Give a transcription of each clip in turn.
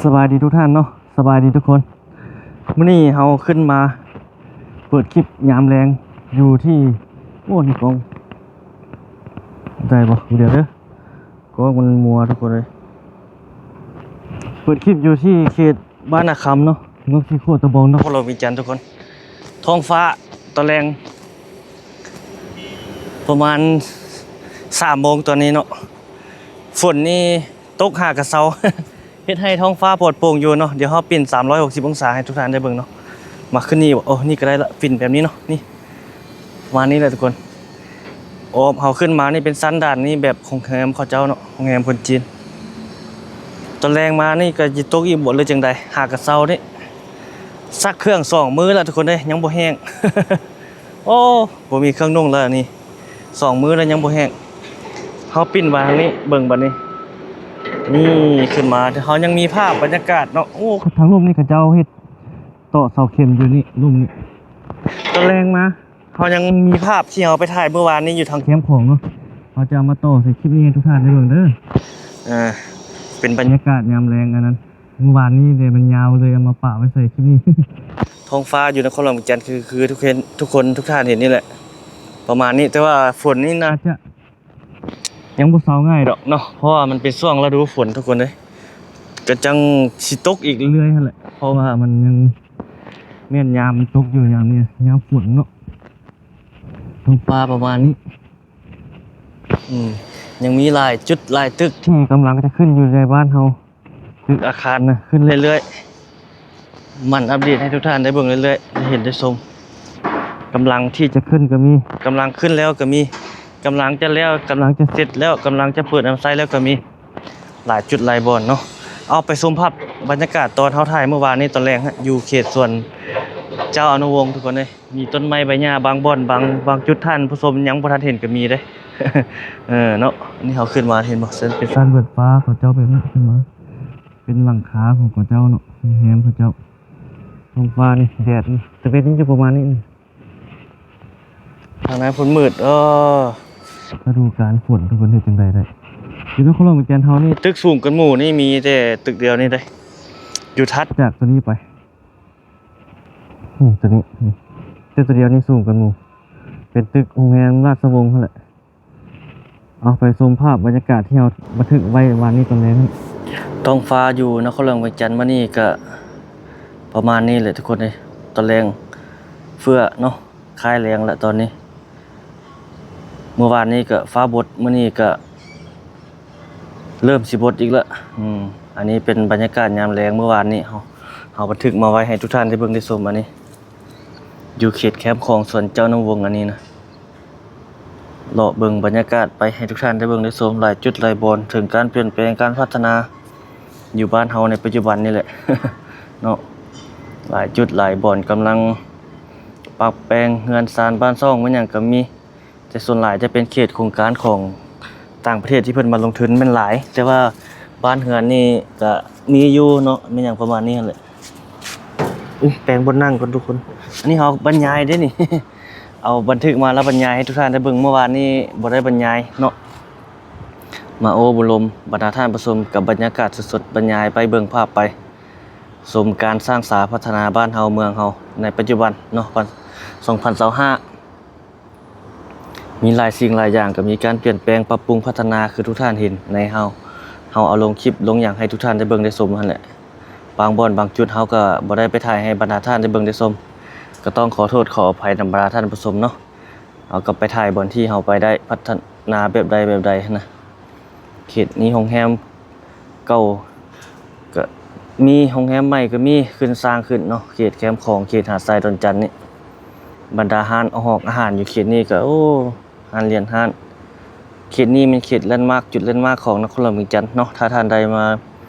ສະບາຍດີທຸກທ່ານເນາະ ສະບາຍດີທຸກຄົນ. ມື້ນີ້ເຮົາຂຶ້ນມາເປີດຄລິບຍາມແລງຢູ່ທີ່ ໂອ້ ນີ້ກ້ອງ ໄດ້ບໍ່? ດຽວເດີ ກ້ອງມັນມົວທຸກຄົນເອີຍ. ເປີດຄລິບຢູ່ທີ່ເຂດບ້ານນາຄຳເນາະ ເມືອງສີໂຄດຕະບອງ ນະຄອນຫຼວງວຽງຈັນທຸກຄົນ. ທ້ອງຟ້າຕອນແລງປະມານສາມໂມງຕອນນີ້ເນາະ ຝົນນີ້ຕົກຫາກະເຊົາ ເຮັດໃຫ້ທ້ອງຟ້າປອດໂປ່ງຢູ່ເນາະ. ດຽວເຮົາປິ່ນສາມຮ້ອຍຫົກສິບອົງສາໃຫ້ທຸກທ່ານໄດ້ເບິ່ງເນາະ. ມາຂຶ້ນນີ້ ໂອ້ ນີ້ກໍໄດ້ລະ ປິ່ນແບບນີ້ເນາະ. ນີ້ ປະມານນີ້ແຫຼະທຸກຄົນ. ໂອ້ ເຮົາຂຶ້ນມານີ້ເປັນຊັ້ນດານນີ້ແບບໂຮງແຮມເຂົາເຈົ້າເນາະ ໂຮງແຮມຄົນຈີນ. ຕອນແລງມານີ້ກໍຊິຕົກອີກບໍ່ ຫຼືຈັ່ງໃດ? ຫາກະເຊົານີ້ ຊັກເຄື່ອງສອງມື້ລະທຸກຄົນເອີຍ ຍັງບໍ່ແຫ້ງ. ໂອ້ ບໍ່ມີເຄື່ອງນຸ່ງແລ້ວນີ້ ສອງມື້ແລ້ວຍັງບໍ່ແຫ້ງ. ເຮົາປິ່ນມາທາງນີ້ເບິ່ງບັດນີ້ ນີ້ຂຶ້ນມາ ເຮົາຍັງມີພາບບັນຍາກາດເນາະ. ໂອ້ ທາງລຸ່ມນີ້ເຂົາເຈົ້າເຮັດຕອກເສົາເຂັມຢູ່ນີ້ ລຸ່ມນີ້. ຕອນແລງມາ ເຮົາຍັງມີພາບທີ່ເຮົາໄປຖ່າຍມື້ວານນີ້ຢູ່ທາງແຄມຂອງເນາະ ເຮົາຈະເອົາມາຕໍ່ໃສ່ຄລິບນີ້ໃຫ້ທຸກທ່ານໄດ້ເບິ່ງເດີ. ເອີ ເປັນບັນຍາກາດຍາມແລງອັນນັ້ນ ມື້ວານນີ້ເດ ມັນຍາວເລີຍ ເອົາມາປະໄວ້ໃສ່ຄລິບນີ້. ທ້ອງຟ້າຢູ່ນະຄອນຫຼວງວຽງຈັນ ຄື ຄືທຸກເຫັນ ທຸກຄົນ ທຸກທ່ານເຫັນນີ້ແຫຼະ ປະມານນີ້. ແຕ່ວ່າຝົນນີ້ໜ້າຈະຍັງບໍ່ເຊົາງ່າຍດອກເນາະ ເພາະວ່າມັນເປັນຊ່ວງລະດູຝົນທຸກຄົນເອີຍ. ກະຈັ່ງຊິຕົກອີກເລື້ອຍຫັ້ນແຫຼະ ເພາະວ່າມັນຍັງແມ່ນຍາມມັນຕົກຢູ່ ຍາມນີ້ ຍາມຝົນເນາະ. ທ້ອງຟ້າປະມານນີ້ ອືມ ຍັງມີຫຼາຍຈຸດຫຼາຍຕຶກທີ່ກຳລັງຈະຂຶ້ນຢູ່ໃນບ້ານເຮົາ. ຕຶກອາຄານນະ ຂຶ້ນເລື້ອຍໆ ໝັ່ນອັບເດດໃຫ້ທຸກທ່ານໄດ້ເບິ່ງເລື້ອຍໆ ໄດ້ເຫັນໄດ້ຊົມ. ກຳລັງທີ່ຈະຂຶ້ນກໍມີ ກຳລັງຂຶ້ນແລ້ວກໍມີ ກຳລັງຈະແລ້ວ ກຳລັງຈະເສັດແລ້ວ ກຳລັງຈະເປີດນຳໃຊ້ແລ້ວກໍມີ ຫຼາຍຈຸດຫຼາຍບ່ອນເນາະ. ເອົາ ໄປຊົມພາບບັນຍາກາດຕອນເຮົາຖ່າຍມື້ວານນີ້ຕອນແລງ ຢູ່ເຂດສວນເຈົ້າອະນຸວົງທຸກຄົນເອີຍ. ມີຕົ້ນໄມ້ໃບຫຍ້າບາງບ່ອນ ບາງ ບາງຈຸດທ່ານຜູ້ຊົມຍັງບໍ່ທັນເຫັນກໍມີເດ້ ເອີເນາະ. ອັນນີ້ເຮົາຂຶ້ນມາເຫັນບໍ່ ເຊິ່ງເປັນຊັ້ນເບີດຟ້າເຂົາເຈົ້າແບບນີ້ຂຶ້ນມາ ເປັນຫຼັງຄາຂອງເຂົາເຈົ້າເນາະ ໂຮງແຮມເຂົາເຈົ້າ. ທ້ອງຟ້ານີ້ແດດນີ້ ຕາເວັນຍັງຢູ່ປະມານນີ້ ທາງໃນຝົນມືດ ເອີ ລະດູການຝົນທຸກຄົນເຮັດຈັ່ງໃດໄດ້. ຢູ່ນະຄອນຫຼວງວຽງຈັນເຮົານີ້ ຕຶກສູງກວ່າໝູ່ນີ້ມີແຕ່ຕຶກດຽວນີ້ເດ້ ຢູ່ຖັດຈາກໂຕນີ້ໄປ. ນີ້ໂຕນີ້ ນີ້ຕຶກໂຕດຽວນີ້ສູງກວ່າໝູ່ ເປັນຕຶກໂຮງແຮມລາຊະວົງຫັ້ນແຫຼະ. ເອົາ ໄປຊົມພາບບັນຍາກາດທີ່ເຮົາບັນທຶກໄວ້ວານນີ້ຕອນແລງ. ທ້ອງຟ້າຢູ່ນະຄອນຫຼວງວຽງຈັນມື້ນີ້ກະປະມານນີ້ແຫຼະທຸກຄົນເອີຍ ຕອນແລງເຟືອເນາະ ຄ້າຍແລງລະຕອນນີ້. ມື້ວານນີ້ກະຟ້າບົດ ມື້ນີ້ກະເລີ່ມຊິບົດອີກລະ. ອືມ ອັນນີ້ເປັນບັນຍາກາດຍາມແລງມື້ວານນີ້ ເຮົາ ເຮົາບັນທຶກມາໄວ້ໃຫ້ທຸກທ່ານໄດ້ເບິ່ງໄດ້ຊົມ. ອັນນີ້ຢູ່ເຂດແຄມຂອງສວນເຈົ້ານາວົງ ອັນນີ້ນະ ເລາະເບິ່ງບັນຍາກາດໄປໃຫ້ທຸກທ່ານໄດ້ເບິ່ງໄດ້ຊົມ. ຫຼາຍຈຸດຫຼາຍບ່ອນ ເຖິງການປ່ຽນແປງ ການພັດທະນາຢູ່ບ້ານເຮົາໃນປັດຈຸບັນນີ້ແຫຼະເນາະ. ຫຼາຍຈຸດຫຼາຍບ່ອນກຳລັງປັບແປງເຮືອນຊານບ້ານຊ່ອງແມ່ນຫຍັງກະມີ ແຕ່ສ່ວນຫຼາຍຈະເປັນເຂດໂຄງການຂອງຕ່າງປະເທດທີ່ເພິ່ນມາລົງທຶນແມ່ນຫຼາຍ. ແຕ່ວ່າບ້ານເຮືອນນີ້ກະມີຢູ່ເນາະ ແມ່ນຫຍັງປະມານນີ້ຫັ້ນແຫຼະ. ອຸ້ຍ ແປງບ່ອນນັ່ງກ່ອນທຸກຄົນ. ອັນນີ້ເຮົາບັນຍາຍເດ້ນີ້ ເອົາບັນທຶກມາແລ້ວບັນຍາຍໃຫ້ທຸກທ່ານໄດ້ເບິ່ງ. ເມື່ອວານນີ້ບໍ່ໄດ້ບັນຍາຍເນາະ ມາໂອ້ລົມບັນດາທ່ານຜູ້ຊົມກັບບັນຍາກາດສົດໆ ບັນຍາຍໄປເບິ່ງພາບໄປ ຊົມການສ້າງສາພັດທະນາບ້ານເຮົາເມືອງເຮົາໃນປັດຈຸບັນເນາະ ສອງພັນຊາວຫ້າ. ມີຫຼາຍສິ່ງຫຼາຍຢ່າງກໍມີການປ່ຽນແປງປັບປຸງພັດທະນາ ຄືທຸກທ່ານເຫັນໃນເຮົາ ເຮົາເອົາລົງຄລິບລົງຫຍັງໃຫ້ທຸກທ່ານໄດ້ເບິ່ງໄດ້ຊົມຫັ້ນແຫຼະ. ບາງບ່ອນບາງຈຸດເຮົາກໍບໍ່ໄດ້ໄປຖ່າຍໃຫ້ບັນດາທ່ານໄດ້ເບິ່ງໄດ້ຊົມ ກໍຕ້ອງຂໍໂທດຂໍອະໄພນຳບັນດາທ່ານຜູ້ຊົມເນາະ. ເຮົາກໍໄປຖ່າຍບ່ອນທີ່ເຮົາໄປໄດ້ພັດທະນາແບບໃດແບບໃດຫັ້ນນະ. ເຂດນີ້ໂຮງແຮມເກົ່າກໍມີ ໂຮງແຮມໃໝ່ກໍມີຂຶ້ນສ້າງຂຶ້ນເນາະ ເຂດແຄມຂອງ ເຂດຫາດຊາຍດອນຈັນນີ້. ບັນດາຮ້ານອາຫອກອາຫານຢູ່ເຂດນີ້ກໍ ໂອ້ ຮ້ານລຽນຮ້ານ. ເຂດນີ້ແມ່ນເຂດແລນມາກ ຈຸດແລນມາກຂອງນະຄອນຫຼວງວຽງຈັນເນາະ. ຖ້າທ່ານໃດມາ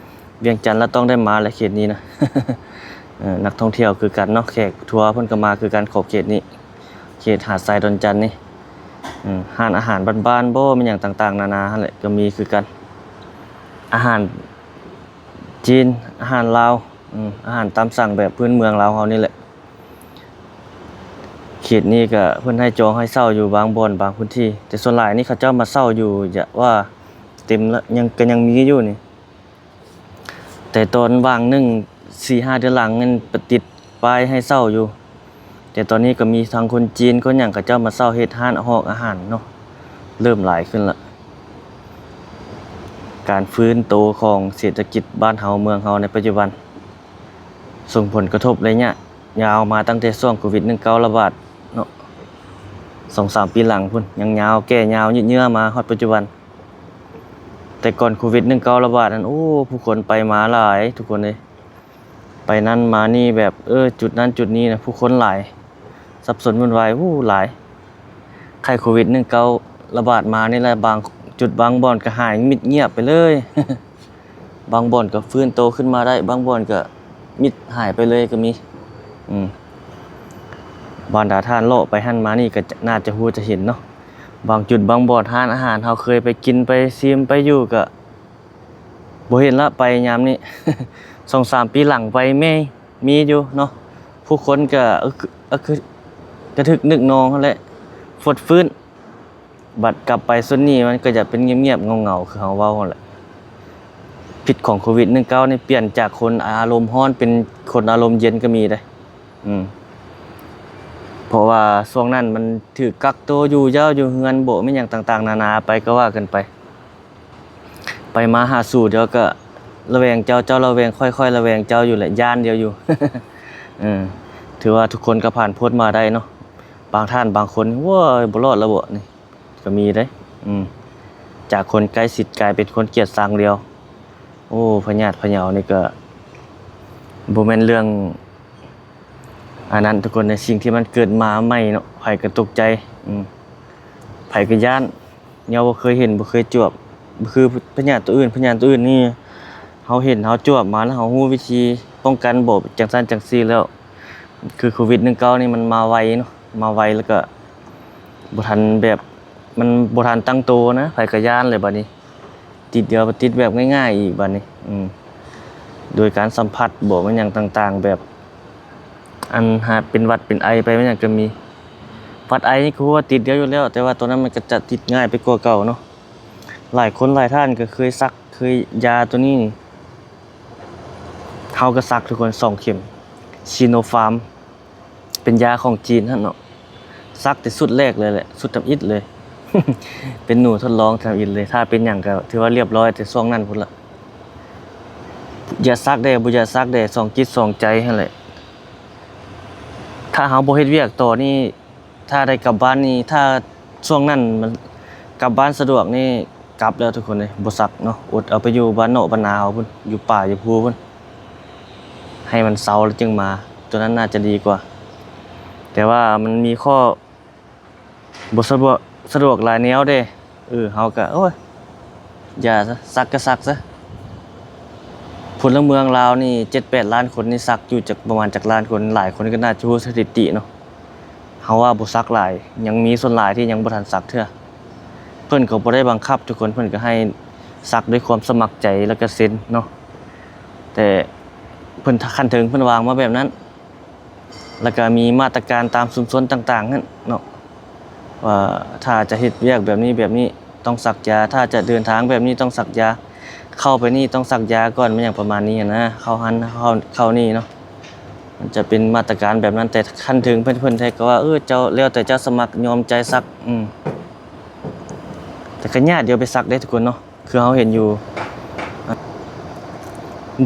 ວຽງຈັນແລ້ວຕ້ອງໄດ້ມາແຫຼະເຂດນີ້ນະ. ເອີ ນັກທ່ອງທ່ຽວຄືກັນເນາະ ແຂກທົວເພິ່ນກໍມາຄືກັນຂອບເຂດນີ້. ເຂດຫາດຊາຍດອນຈັນນີ້ ເອີ ຮ້ານອາຫານບ້ານໆ ບໍ່ ແມ່ນຫຍັງຕ່າງໆນານາຫັ້ນແຫຼະ ກໍມີຄືກັນ. ອາຫານຈີນ ອາຫານລາວ ອາຫານຕາມສັ່ງແບບພື້ນເມືອງລາວເຮົານີ້ແຫຼະ. ເຂດນີ້ກໍເພິ່ນໃຫ້ຈອງໃຫ້ເຊົ່າຢູ່ບາງບ່ອນບາງພື້ນທີ່ ແຕ່ສ່ວນຫຼາຍນີ້ເຂົາເຈົ້າມາເຊົ່າຢູ່ ຢະວ່າເຕັມລະ ຍັງ ກໍຍັງມີຢູ່ນີ້. ແ ຕ່ຕອນຫວ່າງໜຶ່ງ ສີ່ຫ້າເດືອນຫຼັງນັ້ນໄປຕິດປ້າຍໃຫ້ເຊົ່າຢູ່ ແຕ່ຕອນນີ້ກໍມີທັງຄົນຈີນຄົນຫຍັງ ເຂົາເຈົ້າມາເຊົ່າເຮັດຮ້ານຮອກອາຫານເນາະ ເລີ່ມຫຼາຍຂຶ້ນລະ. ການຟື້ນໂຕຂອງເສດຖະກິດບ້ານເຮົາເມືອງເຮົາໃນປັດຈຸບັນ ສົ່ງຜົນກະທົບໄລຍະຍາວມາຕັ້ງແຕ່ຊ່ວງໂຄວິດໜຶ່ງເກົ້າລະບາດເນາະ ສອງສາມປີຫຼັງພຸ້ນ ຍັງຍາວ ແກ່ຍາວຍືດເຍື້ອມາຮອດປັດຈຸບັນ. ແຕ່ກ່ອນໂຄວິດໜຶ່ງເກົ້າລະບາດນັ້ນ ໂອ້ ຜູ້ຄົນໄປມາຫຼາຍທຸກຄົນເອີຍ ໄປນັ້ນມານີ້ແບບ ເອີ ຈຸດນັ້ນຈຸດນີ້ນະ ຜູ້ຄົນຫຼາຍ ສັບສົນວຸ່ນວາຍ ໂອ້ ຫຼາຍ. ໄຂ້ໂຄວິດໜຶ່ງເກົ້າລະບາດມານີ້ແຫຼະ ບາງຈຸດບາງບ່ອນກໍຫາຍມິດງຽບໄປເລີຍ ບາງບ່ອນກໍຟື້ນໂຕຂຶ້ນມາໄດ້ ບາງບ່ອນກໍມິດຫາຍໄປເລີຍກໍມີ. ອືມ ບັນດາທ່ານເລາະໄປຫັ້ນມານີ້ກໍໜ້າຈະຮູ້ຈະເຫັນເນາະ ບາງຈຸດບາງບ່ອນ ຮ້ານອາຫານເຮົາເຄີຍໄປກິນໄປຊິມໄປຢູ່ກໍບໍ່ເຫັນລະ ໄປຍາມນີ້ ສອງສາມປີຫຼັງໄປແມ່ນມີຢູ່ເນາະ ຜູ້ຄົນກໍອະຄື ອະຄື ກະທຶກນຶກນອງຫັ້ນແຫຼະ ຟົດຟື້ນ. ບັດກັບໄປຊຸດນີ້ມັນກໍຈະເປັນງຽບໆເຫງົາໆ ຄືເຮົາເວົ້າຫັ້ນແຫຼະ. ພິດຂອງໂຄວິດໜຶ່ງເກົ້ານີ້ ປ່ຽນຈາກຄົນອາລົມຮ້ອນເປັນຄົນອາລົມເຢັນກໍມີເດ້. ອືມ ເພາະວ່າຊ່ວງນັ້ນມັນຖືກກັກໂຕຢູ່ເຍົາະຢູ່ເຮືອນບໍ ແມ່ນຫຍັງຕ່າງໆນານາໄປ ກໍວ່າກັນໄປ ໄປມາຫາສູ່ດຽວກໍລະແວງເຈົ້າ ເຈົ້າລະແວງຂ້ອຍ ຂ້ອຍລະແວງເຈົ້າຢູ່ແຫຼະ ຢ້ານດຽວຢູ່. ເອີ ຖືວ່າທຸກຄົນກໍຜ່ານພົ້ນມາໄດ້ເນາະ. ບາງທ່ານບາງຄົນ ໂອ້ຍ ບໍ່ລອດແລ້ວບໍນີ້ ກໍມີເດ້. ອືມ ຈາກຄົນໃກ້ຊິດກາຍເປັນຄົນກຽດຊັງແລ້ວ. ໂອ້ ພະຍາດພະເຍົານີ້ກໍບໍ່ແມ່ນເລື່ອງ ອັນນັ້ນທຸກຄົນ ໃນສິ່ງທີ່ມັນເກີດມາໃໝ່ເນາະ ໃຜກໍຕົກໃຈ ອືມ ໃຜກໍຢ້ານ ແນວບໍ່ເຄີຍເຫັນບໍ່ເຄີຍຈວບ. ຄືພະຍາດໂຕອື່ນ ພະຍາດໂຕອື່ນນີ້ ເຮົາເຫັນເຮົາຈວບມາແລ້ວ ເຮົາຮູ້ວິທີປ້ອງກັນບໍ ຈັ່ງຊັ້ນຈັ່ງຊີ້ແລ້ວ. ຄືໂຄວິດໜຶ່ງເກົ້ານີ້ມັນມາໄວເນາະ ມາໄວ ແລ້ວກໍບໍ່ທັນແບບ ມັນບໍ່ທັນຕັ້ງໂຕນະ ໃຜກໍຢ້ານແຫຼະບາດນີ້. ຕິດ ດຽວໄປຕິດແບບງ່າຍໆອີກບາດນີ້. ອືມ ໂດຍການສຳຜັດບໍ ແມ່ນຫຍັງຕ່າງໆ ແບບ ອັນຫາເປັນຫວັດເປັນໄອໄປແມ່ນຫຍັງກໍມີ. ຫວັດໄອນີ້ຄືວ່າຕິດດຽວຢູ່ແລ້ວ ແຕ່ວ່າໂຕນັ້ນມັນກໍຈະຕິດງ່າຍໄປກວ່າເກົ່າເນາະ. ຫຼາຍຄົນຫຼາຍທ່ານກໍເຄີຍສັກ ເຄີຍຢາໂຕນີ້ ເຮົາກໍສັກທຸກຄົນ ສອງເຂັມ ຊີໂນຟາມ ເປັນຢາຂອງຈີນຫັ້ນເນາະ. ສັກແຕ່ຊຸດແລກເລີຍແຫຼະ ຊຸດທຳອິດເລີຍ ເປັນໜູທົດລອງທຳອິດເລີຍ. ຖ້າເປັນຫຍັງກໍຖືວ່າລຽບຮ້ອຍແຕ່ຊ່ວງນັ້ນພຸ້ນລະ. ຢາກສັກແດ່ ບໍ່ຢາກສັກແດ່ ສອງຈິດສອງໃຈຫັ້ນແຫຼະ. ຖ້າເຮົາບໍ່ເຮັດວຽກຕໍ່ນີ້ ຖ້າໄດ້ກັບບ້ານນີ້ ຖ້າຊ່ວງນັ້ນມັນກັບບ້ານສະດວກນີ້ ກັບແລ້ວທຸກຄົນເອີຍ ບໍ່ສັກເນາະ. ອົດເອົາໄປຢູ່ບ້ານນອກບ້ານນາເຮົາພຸ້ນ ຢູ່ປ່າຢູ່ພູພຸ້ນ ໃຫ້ມັນເຊົາແລ້ວຈຶ່ງມາ ໂຕນັ້ນໜ້າຈະດີກວ່າ. ແຕ່ວ່າມັນມີຂໍ້ບໍ່ສະດວກ ສະດວກຫຼາຍແນວເດ້. ເອີ ເຮົາກະ ໂອ້ຍ ຢ່າຊະ ສັກກະສັກຊະ. ພົນລະເມືອງລາວນີ້ ເຈັດແປດລ້ານຄົນນີ້ ສັກຢູ່ຈັກ ປະມານຈັກລ້ານຄົນ ຫຼາຍຄົນກໍໜ້າຈະຮູ້ສະຖິຕິເນາະ. ເຮົາວ່າບໍ່ສັກຫຼາຍ ຍັງມີສ່ວນຫຼາຍທີ່ຍັງບໍ່ທັນສັກເທື່ອ. ເພິ່ນກໍບໍ່ໄດ້ບັງຄັບທຸກຄົນ ເພິ່ນກໍໃຫ້ສັກດ້ວຍຄວາມສະໝັກໃຈ ແລ້ວກໍເຊັນເນາະ. ແຕ່ເພິ່ນ ຂັ້ນເທິງເພິ່ນວາງມາແບບນັ້ນ ແລ້ວກໍມີມາດຕະການຕາມຊຸມຊົນຕ່າງໆຫັ້ນເນາະ ວ່າຖ້າຈະເຮັດວຽກແບບນີ້ແບບນີ້ ຕ້ອງສັກຢາ ຖ້າຈະເດີນທາງແບບນີ້ຕ້ອງສັກຢາ ເຂົ້າໄປນີ້ຕ້ອງສັກຢາກ່ອນ ແມ່ນຫຍັງປະມານນີ້ຫັ້ນນະ. ເຂົ້າຫັ້ນ ເຂົ້າ ເຂົ້ານີ້ເນາະ ມັນຈະເປັນມາດຕະການແບບນັ້ນ. ແຕ່ຂັ້ນເທິງເພິ່ນ ເພິ່ນແທ້ກໍວ່າ ເອີ ເຈົ້າ ແລ້ວແຕ່ເຈົ້າສະໝັກຍອມໃຈສັກ. ອືມ ແຕ່ກໍຍາກດຽວໄປສັກເດ້ທຸກຄົນເນາະ. ຄືເຮົາເຫັນຢູ່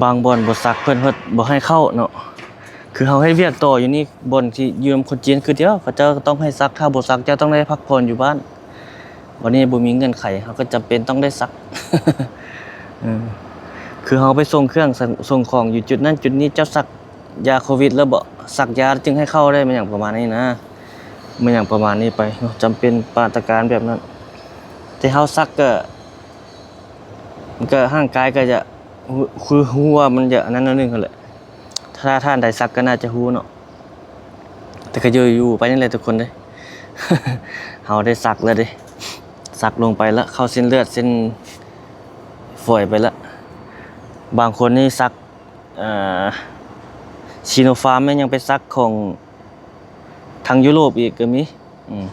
ບາງບ່ອນບໍ່ສັກເພິ່ນເພິ່ນບໍ່ໃຫ້ເຂົ້າເນາະ. ຄືເຮົາເຮັດວຽກຕໍ່ຢູ່ນີ້ ບ່ອນທີ່ຢູ່ນຳຄົນຈີນຄືດຽວ ເຂົາເຈົ້າກໍຕ້ອງໃຫ້ສັກ ຖ້າບໍ່ສັກເຈົ້າຕ້ອງໄດ້ພັກຜ່ອນຢູ່ບ້ານ. ບັດນີ້ບໍ່ມີເງື່ອນໄຂ ເຮົາກໍຈຳເປັນຕ້ອງໄດ້ສັກ. ເອີ ຄືເຮົາໄປສົ່ງເຄື່ອງ ສ- ສົ່ງຂອງຢູ່ຈຸດນັ້ນຈຸດນີ້ ເຈົ້າສັກຢາໂຄວິດແລ້ວບໍ? ສັກຢາຈຶ່ງໃຫ້ເຂົ້າໄດ້ ແມ່ນຫຍັງປະມານນີ້ນະ ແມ່ນຫຍັງປະມານນີ້ໄປເນາະ. ຈຳເປັນມາດຕະການແບບນັ້ນ ແຕ່ເຮົາສັກກໍ ມັນກໍ ຮ່າງກາຍກໍຈະ ຄືຮູ້ວ່າມັນຈະອັນນັ້ນໜ້ອຍໜຶ່ງຫັ້ນແຫຼະ. ຖ້າທ່ານໃດສັກກໍໜ້າຈະຮູ້ເນາະ ແຕ່ກໍຢູ່ ຢູ່ໄປນີ້ແຫຼະທຸກຄົນເດ້. ເຮົາໄດ້ສັກແລ້ວເດ້ ສັກລົງໄປແລ້ວ ເຂົ້າເສັ້ນເລືອດເສັ້ນຝອຍໄປແລ້ວ. ບາງຄົນນີ້ສັກ ເອີ ຊີໂນຟາມ ແມ່ນຫຍັງ ໄປສັກຂອງທາງຢູໂຣບອີກກໍມີ. ອືມ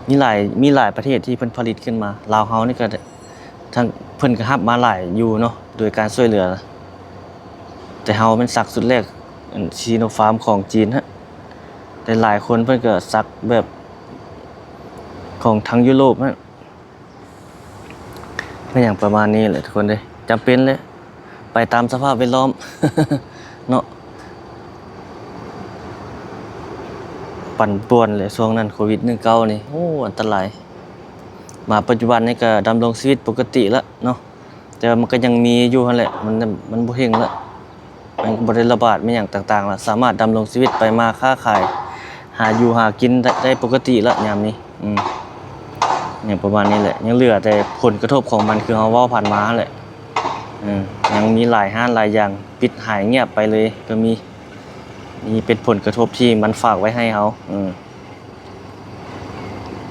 ມີຫຼາຍ ມີຫຼາຍປະເທດທີ່ເພິ່ນຜະລິດຂຶ້ນມາ. ລາວເຮົານີ້ກໍ ທາງ ເພິ່ນກໍຮັບມາຫຼາຍຢູ່ເນາະ ໂດຍການຊ່ວຍເຫຼືອ. ແຕ່ເຮົາແມ່ນສັກຊຸດແລກ ອັນ Sinopharm ຂອງຈີນຮະ ແຕ່ຫຼາຍຄົນເພິ່ນກໍສັກແບບຂອງທາງຢູໂຣບຮະ ແມ່ນຫຍັງປະມານນີ້ແຫຼະທຸກຄົນເດ້ ຈຳເປັນແຫຼະ ໄປຕາມສະພາບແວດລ້ອມເນາະ ປັ່ນປ່ວນແຫຼະ ຊ່ວງນັ້ນໂຄວິດໜຶ່ງເກົ້ານີ້ ໂອ້ ອັນຕະລາຍ ມາປັດຈຸບັນນີ້ກໍດຳລົງຊີວິດປົກກະຕິລະເນາະ ແຕ່ວ່າມັນກໍຍັງມີຢູ່ຫັ້ນແຫຼະ ມັນ ມັນບໍ່ເຮັງລະ ມັນກໍບໍ່ໄດ້ລະບາດແມ່ນຫຍັງຕ່າງໆລະ ສາມາດດຳລົງຊີວິດໄປມາຄ້າຂາຍ ຫາຢູ່ຫາກິນໄດ້ ໄດ້ປົກກະຕິລະຍາມນີ້ ອືມ ຫຍັງປະມານນີ້ແຫຼະ ຍັງເຫຼືອແຕ່ຜົນກະທົບຂອງມັນ ຄືເຮົາເວົ້າຜ່ານມາຫັ້ນແຫຼະ ເອີ ຍັງມີຫຼາຍຮ້ານຫຼາຍຢ່າງປິດຫາຍງຽບໄປເລີຍກໍມີ ນີ້ເປັນຜົນກະທົບທີ່ມັນຝາກໄວ້ໃຫ້ເຮົາ ເອີ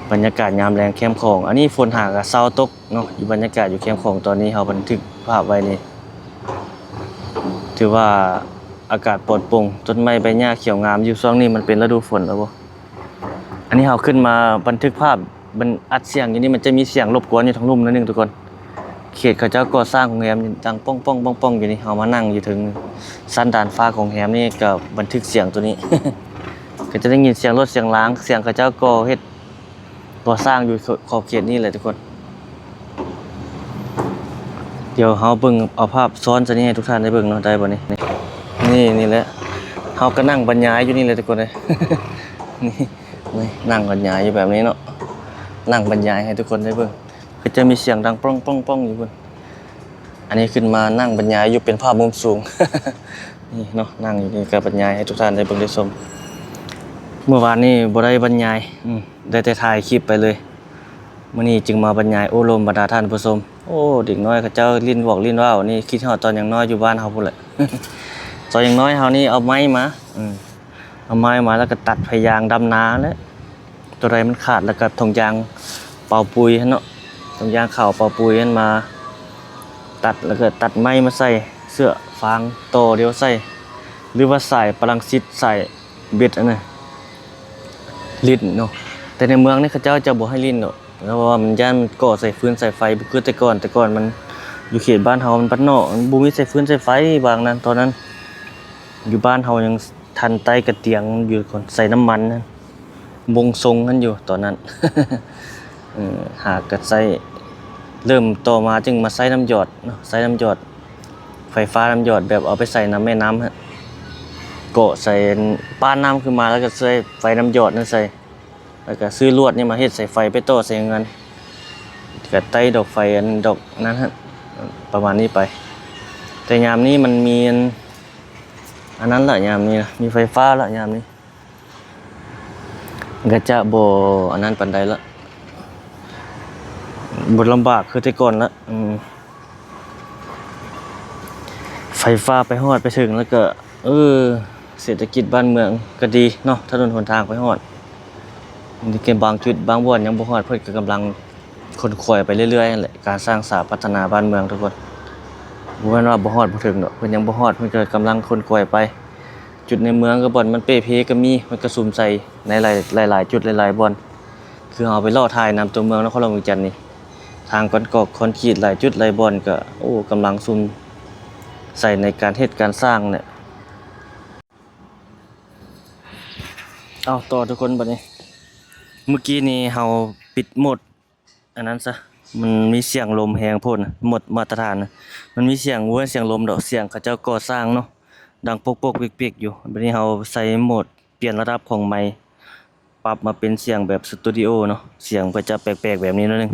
ບັນຍາກາດຍາມແລງແຄມຂອງ ອັນນີ້ຝົນຫາກະເຊົາຕົກເນາະ ຢູ່ບັນຍາກາດຢູ່ແຄມຂອງຕອນນີ້ ເຮົາບັນທຶກພາບໄວ້ນີ້ ຖືວ່າອາກາດປອດໂປ່ງ ຕົ້ນໄມ້ໃບຫຍ້າຂຽວງາມຢູ່ ຊ່ວງນີ້ມັນເປັນລະດູຝົນແລ້ວບໍ່ ອັນນີ້ເຮົາຂຶ້ນມາບັນທຶກພາບ ບັນ ອັດສຽງຢູ່ນີ້ ມັນຈະມີສຽງລົບກວນຢູ່ທາງລຸ່ມໜ້ອຍໜຶ່ງທຸກຄົນ ເຂດເຂົາເຈົ້າກໍ່ສ້າງໂຮງແຮມ ດັງປ້ອງໆໆຢູ່ນີ້ ເຮົາມານັ່ງຢູ່ເທິງຊັ້ນດາດຟ້າຂອງໂຮງແຮມນີ້ ກໍບັນທຶກສຽງຕົວນີ້ ກໍຈະໄດ້ຍິນສຽງລົດສຽງລາງ ສຽງເຂົາເຈົ້າກໍ່ເຮັດ ກໍ່ສ້າງຢູ່ຂອບເຂດນີ້ແຫຼະທຸກຄົນ ດຽວເຮົາເບິ່ງ ເອົາພາບຊ້ອນໃສ່ນີ້ໃຫ້ທຸກທ່ານໄດ້ເບິ່ງເນາະ ໄດ້ບໍ່ນີ້ ນີ້ ນີ້ແຫຼະ ເຮົາກໍນັ່ງບັນຍາຍຢູ່ນີ້ແຫຼະທຸກຄົນເອີຍ ນີ້ ນີ້ ນັ່ງບັນຍາຍຢູ່ແບບນີ້ເນາະ ນັ່ງບັນຍາຍໃຫ້ທຸກຄົນໄດ້ເບິ່ງ ກໍຈະມີສຽງດັງປ້ອງໆໆຢູ່ພຸ້ນ ອັນນີ້ຂຶ້ນມານັ່ງບັນຍາຍຢູ່ເປັນພາບມຸມສູງ ນີ້ເນາະ ນັ່ງຢູ່ນີ້ກໍບັນຍາຍໃຫ້ທຸກທ່ານໄດ້ເບິ່ງໄດ້ຊົມ ເມື່ອວານນີ້ບໍ່ໄດ້ບັນຍາຍ ອືມ ໄດ້ແຕ່ຖ່າຍຄລິບໄປເລີຍ ມື້ນີ້ຈຶ່ງມາບັນຍາຍໂອ້ລົມບັນດາທ່ານຜູ້ຊົມ ໂອ້ ເດັກນ້ອຍເຂົາເຈົ້າຫຼິ້ນວອກຫຼິ້ນວາວ ນີ້ຄິດຮອດຕອນຍັງນ້ອຍຢູ່ບ້ານເຮົາພຸ້ນແຫຼະ ຕອນຍັງນ້ອຍເຮົານີ້ເອົາໄມ້ມາ ເອີ ເອົາໄມ້ມາແລ້ວກໍຕັດພະຍາງດຳນາແຫຼະ ຕົວໃດມັນຂາດແລ້ວກໍຖົງຢາງເປົ່າປຸຍຫັ້ນເນາະ ຖົງຢາງຂາວເປົ່າປຸຍຫັ້ນມາຕັດ ແລ້ວກໍຕັດໄມ້ມາໃສ່ເຊືອກຟາງຕໍ່ດຽວໃສ່ ຫຼືວ່າສາຍປະລັງສິດ ສາຍເບັດຫັ້ນນະ ຫຼິ້ນເນາະ ແຕ່ໃນເມືອງນີ້ເຂົາເຈົ້າຈະບໍ່ໃຫ້ຫຼິ້ນດອກ ເພາະວ່າມັນຢ້ານມັນກໍ່ໃສ່ຟືນໃສ່ໄຟ ບໍ່ຄືແຕ່ກ່ອນ ແຕ່ກ່ອນມັນຢູ່ເຂດບ້ານເຮົາມັນບ້ານນອກ ມັນບໍ່ມີໃສ່ຟືນໃສ່ໄຟ ບາງນັ້ນຕອນນັ້ນ ຢູ່ບ້ານເຮົາຍັງທັນໄຕ້ກະຕຽງຢູ່ ໃສ່ນ້ຳມັນ ບົງຊົງຫັ້ນຢູ່ຕອນນັ້ນ ເອີ ຫາກໍໃຊ້ ເລີ່ມຕໍ່ມາຈຶ່ງມາໃຊ້ນ້ຳຢອດເນາະ ໃຊ້ນ້ຳຢອດ ໄຟຟ້ານ້ຳຢອດ ແບບເອົາໄປໃສ່ນຳແມ່ນ້ຳ ເກາະໃສ່ ປ້ານນ້ຳຂຶ້ນມາ ແລ້ວກໍໃສ່ໄຟນ້ຳຢອດນັ້ນໃສ່ ແລ້ວກໍຊື້ລວດນີ້ມາເຮັດສາຍໄຟໄປຕໍ່ໃສ່ເຮືອນ ກໍໄຕ້ດອກໄຟອັນດອກນັ້ນຫັ້ນ ປະມານນີ້ໄປ ແຕ່ຍາມນີ້ມັນມີອັນ ອັນນັ້ນລະ ຍາມນີ້ນະ ມີໄຟຟ້າລະ ຍາມນີ້ ກໍຈະບໍ່ອັນນັ້ນປານໃດລະ ບໍ່ລຳບາກຄືແຕ່ກ່ອນລະ ອືມ ໄຟຟ້າໄປຮອດໄປເຖິງ ແລ້ວກໍ ເອີ ເສດຖະກິດບ້ານເມືອງກໍດີເນາະ ຖະໜົນຫົນທາງໄປຮອດ ມີແຕ່ບາງຈຸດບາງບ່ອນຍັງບໍ່ຮອດ ເພິ່ນກໍກຳລັງຂົນຂວາຍໄປເລື້ອຍໆຫັ້ນແຫຼະ ການສ້າງສາພັດທະນາບ້ານເມືອງທຸກຄົນ ບໍ່ແມ່ນວ່າບໍ່ຮອດບໍ່ເຖິງດອກ ເພິ່ນຍັງບໍ່ຮອດ ເພິ່ນກໍກຳລັງຂົນຂວາຍໄປ ຈຸດໃນເມືອງກໍບ່ອນມັນເປ່ເພກໍມີ ມັນກໍສຸມໃສ່ໃນຫຼາຍ ຫຼາຍໆຈຸດຫຼາຍໆບ່ອນ ຄືເຮົາໄປເລາະຖ່າຍນຳຕົວເມືອງນະຄອນຫຼວງວຽງຈັນນີ້ ທາງຄອນກອກຄອນກຣີດຫຼາຍຈຸດຫຼາຍບ່ອນກໍ ໂອ້ ກຳລັງສຸມໃສ່ໃນການເຮັດການສ້າງແຫຼະ. ເອົາຕໍ່ທຸກຄົນ ບັດນີ້ ເມື່ອກີ້ນີ້ເຮົາປິດໂໝດ ອັນນັ້ນຊະ ມັນມີສຽງລົມແຮງໂພດນະ ໝົດມາດຕະຖານນະ ມັນມີສຽງ ບໍ່ແມ່ນສຽງລົມດອກ ສຽງເຂົາເຈົ້າກໍ່ສ້າງເນາະ ດັງປົກໆປິກໆຢູ່ ບັດນີ້ເຮົາໃສ່ໂໝດປ່ຽນລະດັບຂອງໄມ ປັບມາເປັນສຽງແບບສະຕູດິໂອເນາະ ສຽງກໍຈະແປກໆແບບນີ້ໜ້ອຍໜຶ່ງ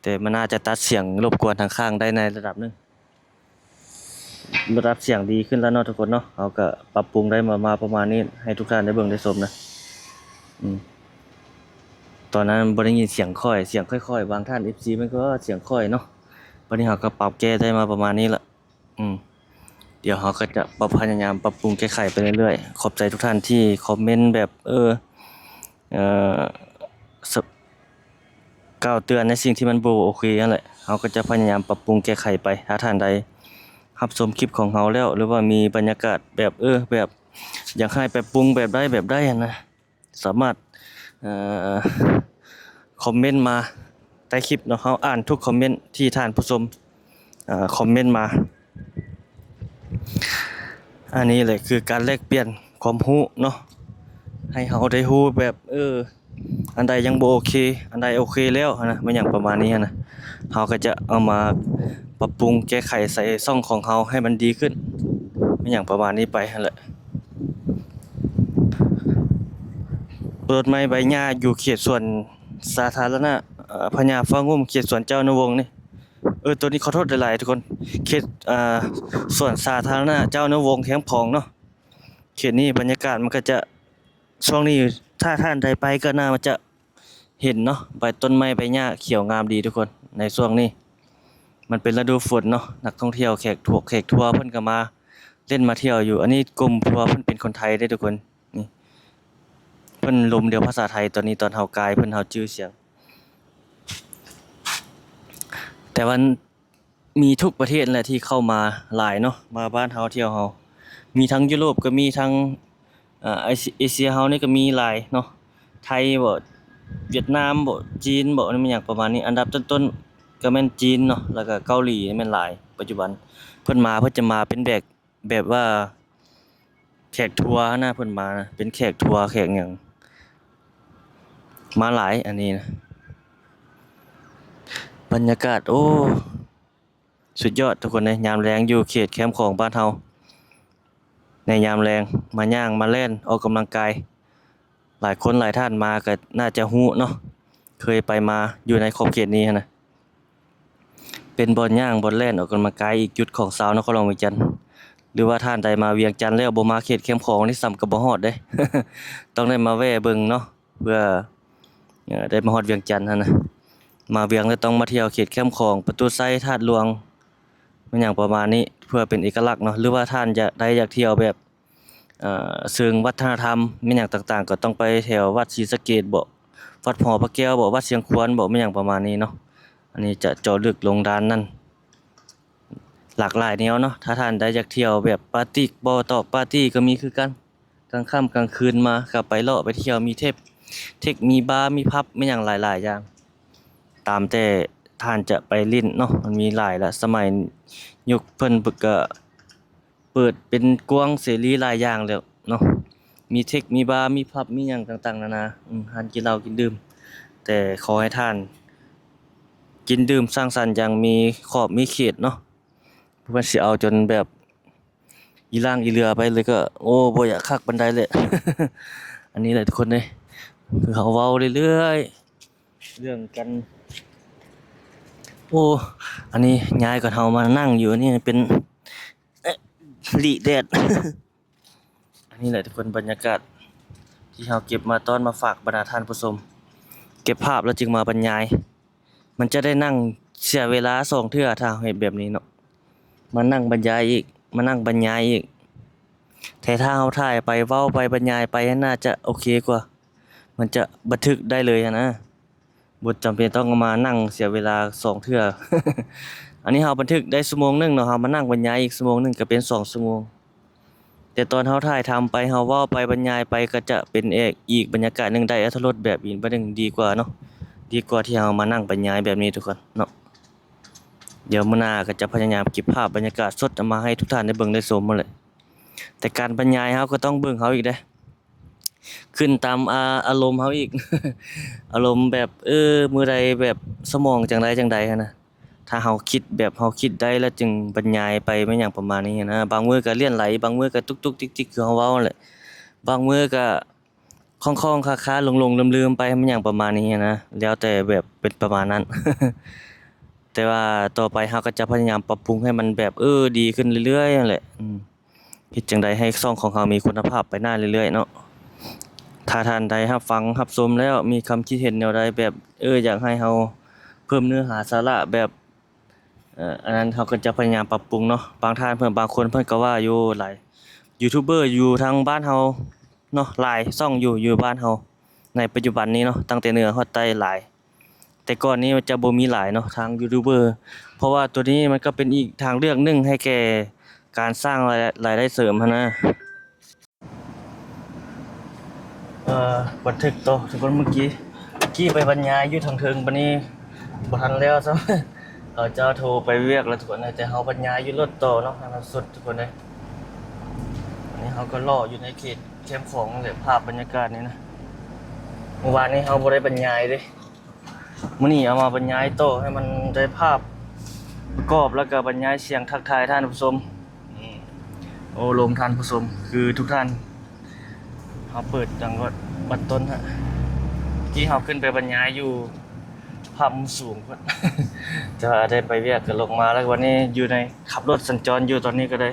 ແຕ່ມັນໜ້າຈະຕັດສຽງລົບກວນທາງຂ້າງໄດ້ໃນລະດັບໜຶ່ງ. ລະດັບສຽງດີຂຶ້ນແລ້ວເນາະທຸກຄົນເນາະ ເຮົາກໍປັບປຸງໄດ້ມາ ມາປະມານນີ້ ໃຫ້ທຸກທ່ານໄດ້ເບິ່ງໄດ້ຊົມນະ ອືມ ຕອນນັ້ນບໍ່ໄດ້ຍິນສຽງຂ້ອຍ ສຽງຂ້ອຍໆ ບາງທ່ານ ເອັຟຊີ ເພິ່ນກໍວ່າສຽງຂ້ອຍເນາະ ບັດນີ້ເຮົາກໍປັບແກ້ໄດ້ມາປະມານນີ້ລະ ອືມ ດຽວເຮົາກໍຈະປັບ ພະຍາຍາມປັບປຸງແກ້ໄຂໄປເລື້ອຍໆ ຂອບໃຈທຸກທ່ານທີ່ຄອມເມັນແບບ ເອີ ເອີ ສະ ກ່າວເຕືອນໃນສິ່ງທີ່ມັນບໍ່ໂອເຄຫັ້ນແຫຼະ ເຮົາກໍຈະພະຍາຍາມປັບປຸງແກ້ໄຂໄປ ຖ້າທ່ານໃດຮັບຊົມຄລິບຂອງເຮົາແລ້ວ ຫຼືວ່າມີບັນຍາກາດແບບ ເອີ ແບບຢາກໃຫ້ປັບປຸງແບບໃດແບບໃດຫັ້ນນະ ສາມາດ ເອີ ຄອມເມັນມາໃຕ້ຄລິບເນາະ ເຮົາອ່ານທຸກຄອມເມັນທີ່ທ່ານຜູ້ຊົມ ເອີ ຄອມເມັນມາ ອັນນີ້ແຫຼະຄືການແລກປ່ຽນຄວາມຮູ້ເນາະ ໃຫ້ເຮົາໄດ້ຮູ້ແບບ ເອີ ອັນໃດຍັງບໍ່ໂອເຄ ອັນໃດໂອເຄແລ້ວຫັ້ນນະ ແມ່ນຫຍັງປະມານນີ້ຫັ້ນນະ ເຮົາກໍຈະເອົາມາປັບປຸງແກ້ໄຂໃສ່ຊ່ອງຂອງເຮົາໃຫ້ມັນດີຂຶ້ນ ແມ່ນຫຍັງປະມານນີ້ໄປຫັ້ນແຫຼະ. ຕົ້ນໄມ້ໃບຫຍ້າຢູ່ເຂດສວນສາທາລະນະ ເອີ ພະຍາຟ້າງຸ່ມ ເຂດສວນເຈົ້າອະນຸວົງນີ້ ເອີ ໂຕນີ້ຂໍໂທດຫຼາຍໆທຸກຄົນ ເຂດ ເອີ ສວນສາທາລະນະເຈົ້າອະນຸວົງແຄມຂອງເນາະ. ເຂດນີ້ບັນຍາກາດມັນກໍຈະ ຊ່ວງນີ້ຖ້າທ່ານໃດໄປກໍໜ້າຈະເຫັນເນາະ ໃບ ຕົ້ນໄມ້ໃບຫຍ້າຂຽວງາມດີທຸກຄົນ. ໃນຊ່ວງນີ້ມັນເປັນລະດູຝົນເນາະ ນັກທ່ອງທ່ຽວແຂກ ພວກແຂກທົວເພິ່ນກໍມາຫຼິ້ນມາທ່ຽວຢູ່. ອັນນີ້ກຸ່ມທົວເພິ່ນເປັນຄົນໄທເດ້ທຸກຄົນ ນີ້ ເພິ່ນລົມດຽວພາສາໄທ ຕອນນີ້ຕອນເຮົາກາຍເພິ່ນເຮົາຈື່ສຽງ ແຕ່ວ່າ ມີທຸກປະເທດແຫຼະທີ່ເຂົ້າມາຫຼາຍເນາະ ມາບ້ານເຮົາທ່ຽວເຮົາ ມີທັງຢູໂຣບກໍມີ ທັງ ເອີ ເອເຊຍເຮົານີ້ກໍມີຫຼາຍເນາະ ໄທບໍ ຫວຽດນາມບໍ ຈີນບໍ ແມ່ນຫຍັງປະມານນີ້. ອັນດັບຕົ້ນໆກໍແມ່ນຈີນເນາະ ແລ້ວກໍເກົາຫຼີແມ່ນຫຼາຍ ປັດຈຸບັນເພິ່ນມາ ເພິ່ນຈະມາເປັນແບບ ແບບວ່າແຂກທົວນະ ເພິ່ນມານະ ເປັນແຂກທົວແຂກຫຍັງ ມາຫຼາຍ. ອັນນີ້ນະ ບັນຍາກາດ ໂອ້ ສຸດຍອດທຸກຄົນເອີຍ ຍາມແລງຢູ່ເຂດແຄມຂອງບ້ານເຮົາ ໃນຍາມແລງ ມາຍ່າງມາແລ່ນອອກກຳລັງກາຍ ຫຼາຍຄົນຫຼາຍທ່ານມາກໍໜ້າຈະຮູ້ເນາະ ເຄີຍໄປມາຢູ່ໃນຂອບເຂດນີ້ຫັ້ນນະ ເປັນບ່ອນຍ່າງບ່ອນແລ່ນອອກກຳລັງກາຍອີກຈຸດຂອງຊາວນະຄອນຫຼວງວຽງຈັນ ຫຼືວ່າທ່ານໃດມາວຽງຈັນແລ້ວບໍ່ມາເຂດແຄມຂອງນີ້ຊ້ຳກໍບໍ່ຮອດເດ້ ຕ້ອງໄດ້ມາແວ່ເບິ່ງເນາະ ເພື່ອ ເອີ ໄດ້ມາຮອດວຽງຈັນຫັ້ນນະ ມາວຽງແລ້ວຕ້ອງມາທ່ຽວເຂດແຄມຂອງ ປະຕູໄຊ ທາດຫຼວງ ແມ່ນຫຍັງປະມານນີ້ ເພື່ອເປັນເອກະລັກເນາະ ຫຼືວ່າທ່ານຢາກໄດ້ຢາກທ່ຽວແບບ ເອີ ເຊີງວັດທະນະທຳແມ່ນຫຍັງຕ່າງໆ ກໍຕ້ອງໄປແຖວວັດສີສະເກດບໍ ວັດຫໍພະແກ້ວບໍ ວັດຊຽງຄວນບໍ ແມ່ນຫຍັງປະມານນີ້ເນາະ. ອັນນີ້ຈະເຈາະເລິກລົງດ້ານນັ້ນ ຫຼາກຫຼາຍແນວເນາະ. ຖ້າທ່ານໃດຢາກທ່ຽວແບບປາຕີກບໍ່ ຕອກປາຕີກໍມີຄືກັນ ກາງຄ່ຳກາງຄືນມາກໍໄປເລາະໄປທ່ຽວ ມີເທັກ ເທັກ ມີບາ ມີຜັບ ມີຫຍັງຫຼາຍໆຢ່າງ ຕາມແຕ່ທ່ານຈະໄປຫຼິ້ນເນາະ ມັນມີຫຼາຍລະ. ສະໄໝຍຸກເພິ່ນກໍ ເປີດເປັນກວ້າງເສລີຫຼາຍຢ່າງແລ້ວເນາະ ມີເທັກ ມີບາ ມີຜັບ ມີຫຍັງຕ່າງໆນານາ ອືມ ຮ້ານກິນເຫຼົ້າກິນດື່ມ ແຕ່ຂໍໃຫ້ທ່ານກິນດື່ມສັງສັນຢ່າງມີຂອບມີເຂດເນາະ ບໍ່ແມ່ນຊິເອົາຈົນແບບອີ່ລ່າງອີ່ເຫຼືອໄປເລີຍກໍ ໂອ້ ບໍ່ຢາກຄັກປານໃດແຫຼະ. ອັນນີ້ແຫຼະທຸກຄົນເອີຍ ຄືເຮົາເວົ້າເລື້ອຍໆ ເລື່ອງກັນ ໂອ້ ອັນນີ້ຍ້າຍກ່ອນ ເຮົາມານັ່ງຢູ່ ອັນນີ້ເປັນ ເອະ ຫຼີ້ແດດ. ອັນນີ້ແຫຼະທຸກຄົນ ບັນຍາກາດທີ່ເຮົາເກັບມາຕ້ອນມາຝາກບັນດາທ່ານຜູ້ຊົມ ເກັບພາບແລ້ວຈຶ່ງມາບັນຍາຍ ມັນຈະໄດ້ນັ່ງເສຍເວລາສອງເທື່ອ ຖ້າເຮົາເຮັດແບບນີ້ເນາະ ມານັ່ງບັນຍາຍອີກ ມານັ່ງບັນຍາຍອີກ ແຕ່ຖ້າເຮົາຖ່າຍໄປ ເວົ້າໄປ ບັນຍາຍໄປ ໜ້າຈະໂອເຄກວ່າ ມັນຈະບັນທຶກໄດ້ເລີຍຫັ້ນນະ ບໍ່ຈຳເປັນຕ້ອງມານັ່ງເສຍເວລາສອງເທື່ອ. ອັນນີ້ເຮົາບັນທຶກໄດ້ຊົ່ວໂມງໜຶ່ງເນາະ ເຮົາມານັ່ງບັນຍາຍອີກຊົ່ວໂມງໜຶ່ງ ກໍເປັນສອງຊົ່ວໂມງ ແຕ່ຕອນເຮົາຖ່າຍທຳໄປ ເຮົາເວົ້າໄປ ບັນຍາຍໄປ ກໍຈະເປັນອີກ ອີກບັນຍາກາດໜຶ່ງ ໄດ້ອັດຖະລົດແບບອີກບັດໜຶ່ງ ດີກວ່າເນາະ ດີກວ່າທີ່ເຮົາມານັ່ງບັນຍາຍແບບນີ້ທຸກຄົນເນາະ. ດຽວມື້ໜ້າກໍຈະພະຍາຍາມເກັບພາບບັນຍາກາດສົດເອົາມາໃຫ້ທຸກທ່ານໄດ້ເບິ່ງໄດ້ຊົມຫັ້ນແຫຼະ ແຕ່ການບັນຍາຍເຮົາກໍຕ້ອງເບິ່ງເຮົາອີກເດ້ ຂຶ້ນຕາມ ອາ ອາລົມເຮົາອີກ ອາລົມແບບ ເອີ ມື້ໃດແບບສະໝອງຈັ່ງໃດຈັ່ງໃດຫັ້ນນະ ຖ້າເຮົາຄິດແບບເຮົາຄິດໄດ້ແລ້ວຈຶ່ງບັນຍາຍໄປແມ່ນຫຍັງປະມານນີ້ນະ ບາງມື້ກໍຫຼຽນໄຫຼ ບາງມື້ກໍຕຸກໆຕິກໆ ຄືເຮົາເວົ້າຫັ້ນແຫຼະ ບາງມື້ກໍຄ້ອງໆຄາໆ ຫຼົງໆລືມໆໄປແມ່ນຫຍັງປະມານນີ້ນະ ແລ້ວແຕ່ແບບເປັນປະມານນັ້ນ ແຕ່ວ່າຕໍ່ໄປເຮົາກໍຈະພະຍາຍາມປັບປຸງໃຫ້ມັນແບບ ເອີ ດີຂຶ້ນເລື້ອຍໆຫັ້ນແຫຼະ ອືມ. ເຮັດຈັ່ງໃດໃຫ້ຊ່ອງຂອງເຮົາມີຄຸນນະພາບໄປໜ້າເລື້ອຍໆເນາະ. ຖ້າທ່ານໃດຮັບຟັງຮັບຊົມແລ້ວມີຄຳຄິດເຫັນແນວໃດ ແບບ ເອີ ຢາກໃຫ້ເຮົາເພີ່ມເນື້ອຫາສາລະແບບ ເອີ ອັນນັ້ນເຮົາກໍຈະພະຍາຍາມປັບປຸງເນາະ. ບາງທ່ານເພິ່ນ ບາງຄົນເພິ່ນກໍວ່າຢູ່ຫຼາຍຢູທູບເບີຢູ່ທາງບ້ານເຮົາເນາະ ຫຼາຍຊ່ອງຢູ່ ຢູ່ບ້ານເຮົາໃນປັດຈຸບັນນີ້ເນາະ ຕັ້ງແຕ່ເໜືອຮອດໃຕ້ຫຼາຍ. ແຕ່ກ່ອນນີ້ຈະບໍ່ມີຫຼາຍເນາະ ທາງຢູທູບເບີ ເພາະວ່າໂຕນີ້ມັນກໍເປັນອີກທາງເລືອກໜຶ່ງໃຫ້ແກ່ການສ້າງລາຍ ລາຍໄດ້ເສີມຫັ້ນນະ. ເອີ ບັນທຶກຕໍ່ທຸກຄົນ ເມື່ອກີ້ ເມື່ອກີ້ໄປບັນຍາຍຢູ່ທາງເທິງ ບັດນີ້ບໍ່ທັນແລ້ວຊ້ຳ ເຂົາເຈົ້າໂທໄປວຽກແລ້ວທຸກຄົນເອີຍ ແຕ່ເຮົາບັນຍາຍຢູ່ລົດຕໍ່ເນາະ ໃຫ້ມັນສຸດທຸກຄົນເອີຍ. ເຮົາກໍເລາະຢູ່ໃນເຂດແຄມຂອງນັ້ນແຫຼະ ພາບບັນຍາກາດນີ້ນະ. ມື້ວານນີ້ເຮົາບໍ່ໄດ້ບັນຍາຍເດ້ ມື້ນີ້ເອົາມາບັນຍາຍຕໍ່ໃຫ້ມັນໄດ້ພາບປະກອບ ແລ້ວກໍບັນຍາຍສຽງທັກທາຍທ່ານຜູ້ຊົມ. ອືມ ໂອ້ ລົມທ່ານຜູ້ຊົມ ຄືທຸກທ່ານ ເຮົາເປີດດັງກ່ອນບັດຕົ້ນຮະ. ກີ້ເຮົາຂຶ້ນໄປບັນຍາຍຢູ່ພາບມຸມສູງພຸ້ນ ແຕ່ວ່າໄດ້ໄປວຽກກໍລົງມາ ແລ້ວວັນນີ້ຢູ່ໃນ ຂັບລົດສັນຈອນຢູ່ ຕອນນີ້ກໍໄດ້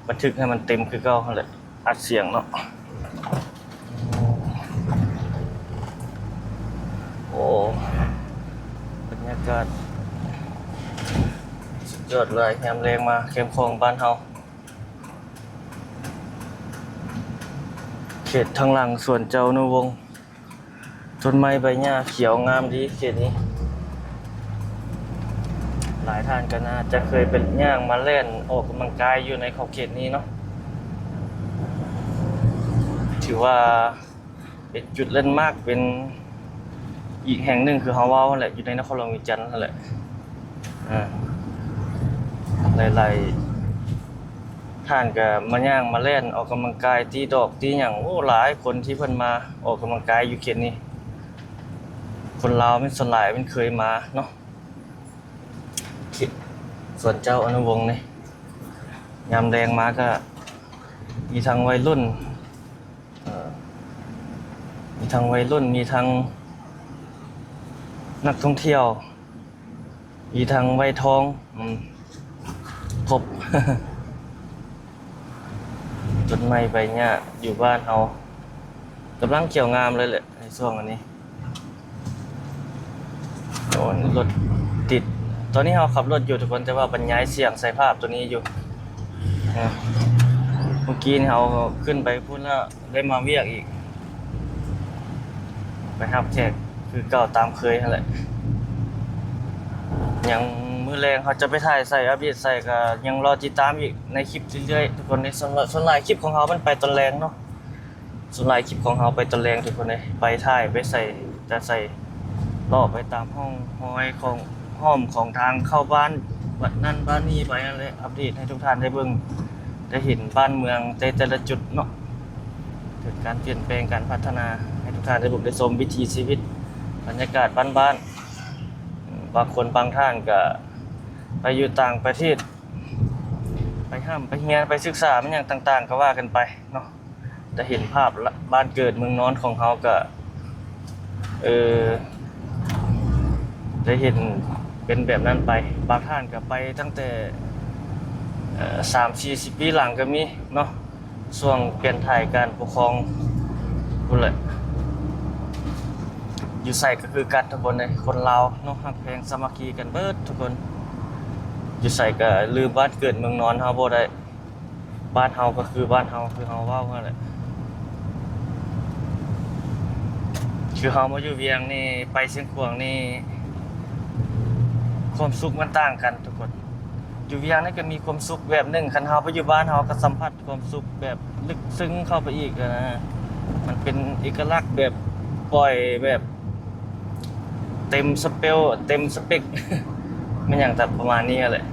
ບັນທຶກໃຫ້ມັນເຕັມຄືເກົ່າຫັ້ນແຫຼະ ອັດສຽງເນາະ. ໂອ້ ບັນຍາກາດສຸດຍອດຫຼາຍ ຍາມແລງມາແຄມຂອງບ້ານເຮົາ. ເຂດທາງຫຼັງສວນເຈົ້າອະນຸວົງ ຕົ້ນໄມ້ໃບຫຍ້າຂຽວງາມດີເຂດນີ້. ຫຼາຍທ່ານກໍໜ້າຈະເຄີຍໄປຍ່າງມາແລ່ນອອກກຳລັງກາຍຢູ່ໃນຂອບເຂດນີ້ເນາະ. ຖືວ່າເປັນຈຸດແລນມາກ ເປັນອີກແຫ່ງໜຶ່ງ ຄືເຮົາເວົ້າຫັ້ນແຫຼະ ຢູ່ໃນນະຄອນຫຼວງວຽງຈັນຫັ້ນແຫຼະ. ເອີ ຫຼາຍໆ ທ່ານກໍມາຍ່າງມາແລ່ນອອກກຳລັງກາຍ ຕີດອກຕີຫຍັງ. ໂອ້ ຫຼາຍຄົນທີ່ເພິ່ນມາອອກກຳລັງກາຍຢູ່ເຂດນີ້. ຄົນລາວແມ່ນສ່ວນຫຼາຍແມ່ນເຄີຍມາເນາະ ເຂດສວນເຈົ້າອະນຸວົງນີ້. ຍາມແລງມາກໍມີທັງໄວລຸ້ນ ເອີ ມີທັງໄວລຸ້ນ ມີທັງນັກທ່ອງທ່ຽວ ມີທັງໄວທອງ ອືມ ຄົບ. ຕົ້ນໄມ້ໃບຫຍ້າຢູ່ບ້ານເຮົາກຳລັງຂຽວງາມເລີຍແຫຼະໃນຊ່ວງອັນນີ້. ໂອ້ ລົດຕິດ. ຕອນນີ້ເຮົາຂັບລົດຢູ່ທຸກຄົນ ແຕ່ວ່າບັນຍາຍສຽງໃສ່ພາບໂຕນີ້ຢູ່. ເອີ ເມື່ອກີ້ເຮົາຂຶ້ນໄປພຸ້ນແລ້ວ ໄດ້ມາວຽກອີກ ໄປຮັບແຂກຄືເກົ່າຕາມເຄີຍຫັ້ນແຫຼະ. ຍັງ ມື້ແລງເຮົາຈະໄປຖ່າຍໃສ ອັບເດດໃສ ກໍຍັງລໍຕິດຕາມອີກໃນຄລິບເລື້ອຍໆ ທຸກຄົນເດ້. ສ່ວນ ສ່ວນຫຼາຍຄລິບຂອງເຮົາມັນໄປຕອນແລງເນາະ ສ່ວນຫຼາຍຄລິບຂອງເຮົາໄປຕອນແລງ ທຸກຄົນເດ້. ໄປຖ່າຍໄປໃສຈະໃສ ເລາະໄປຕາມຮ່ອງຮອຍຂອງ ຫ້ອມຂອງທາງເຂົ້າບ້ານ ບ້ານນັ້ນບ້ານນີ້ໄປຫັ້ນແຫຼະ ອັບເດດໃຫ້ທຸກທ່ານໄດ້ເບິ່ງ ໄດ້ເຫັນບ້ານເມືອງໃນແຕ່ລະຈຸດເນາະ ເກີດການປ່ຽນແປງ ການພັດທະນາ ໃຫ້ທຸກທ່ານໄດ້ເບິ່ງໄດ້ຊົມວິຖີຊີວິດ ບັນຍາກາດບ້ານໆ. ບາງຄົນບາງທ່ານກະໄປຢູ່ຕ່າງປະເທດ ໄປຮ່ຳໄປຮຽນ ໄປສຶກສາ ແມ່ນຫຍັງຕ່າງໆ ກໍວ່າກັນໄປເນາະ. ໄດ້ເຫັນພາບລະ ບ້ານເກີດເມືອງນອນຂອງເຮົາກະ ເອີ ໄດ້ເຫັນເປັນແບບນັ້ນໄປ. ບາງທ່ານກະໄປຕັ້ງແຕ່ ເອີ ສາມສີ່ສິບປີຫຼັງກະມີເນາະ ຊ່ວງປ່ຽນຖ່າຍການປົກຄອງພຸ້ນແຫຼະ. ຢູ່ໃສກະຄືກັນທຸກຄົນເດ້ ຄົນລາວເນາະ ຮັກແພງສາມັກຄີກັນເບິດທຸກຄົນ. ຢູ່ໃສກະລືມບ້ານເກີດເມືອງນອນເຮົາບໍ່ໄດ້. ບ້ານເຮົາກໍຄືບ້ານເຮົາ ຄືເຮົາເວົ້າຫັ້ນແຫຼະ. ຄືເຮົາມາຢູ່ວຽງນີ້ ໄປຊຽງຂວາງນີ້ ຄວາມສຸກມັນຕ່າງກັນທຸກຄົນ. ຢູ່ວຽງນີ້ກໍມີຄວາມສຸກແບບໜຶ່ງ ຄັນເຮົາໄປຢູ່ບ້ານ ເຮົາກໍສຳຜັດຄວາມສຸກແບບ ເລິກເຊິ່ງເຂົ້າໄປອີກຫັ້ນນະ. ມັນເປັນເອກະລັກແບບປ່ອຍ ແບບເຕັມສະເປວ ເຕັມສະເປັກ ແມ່ນຫຍັງແບບປະມານນີ້ຫັ້ນແຫຼະ.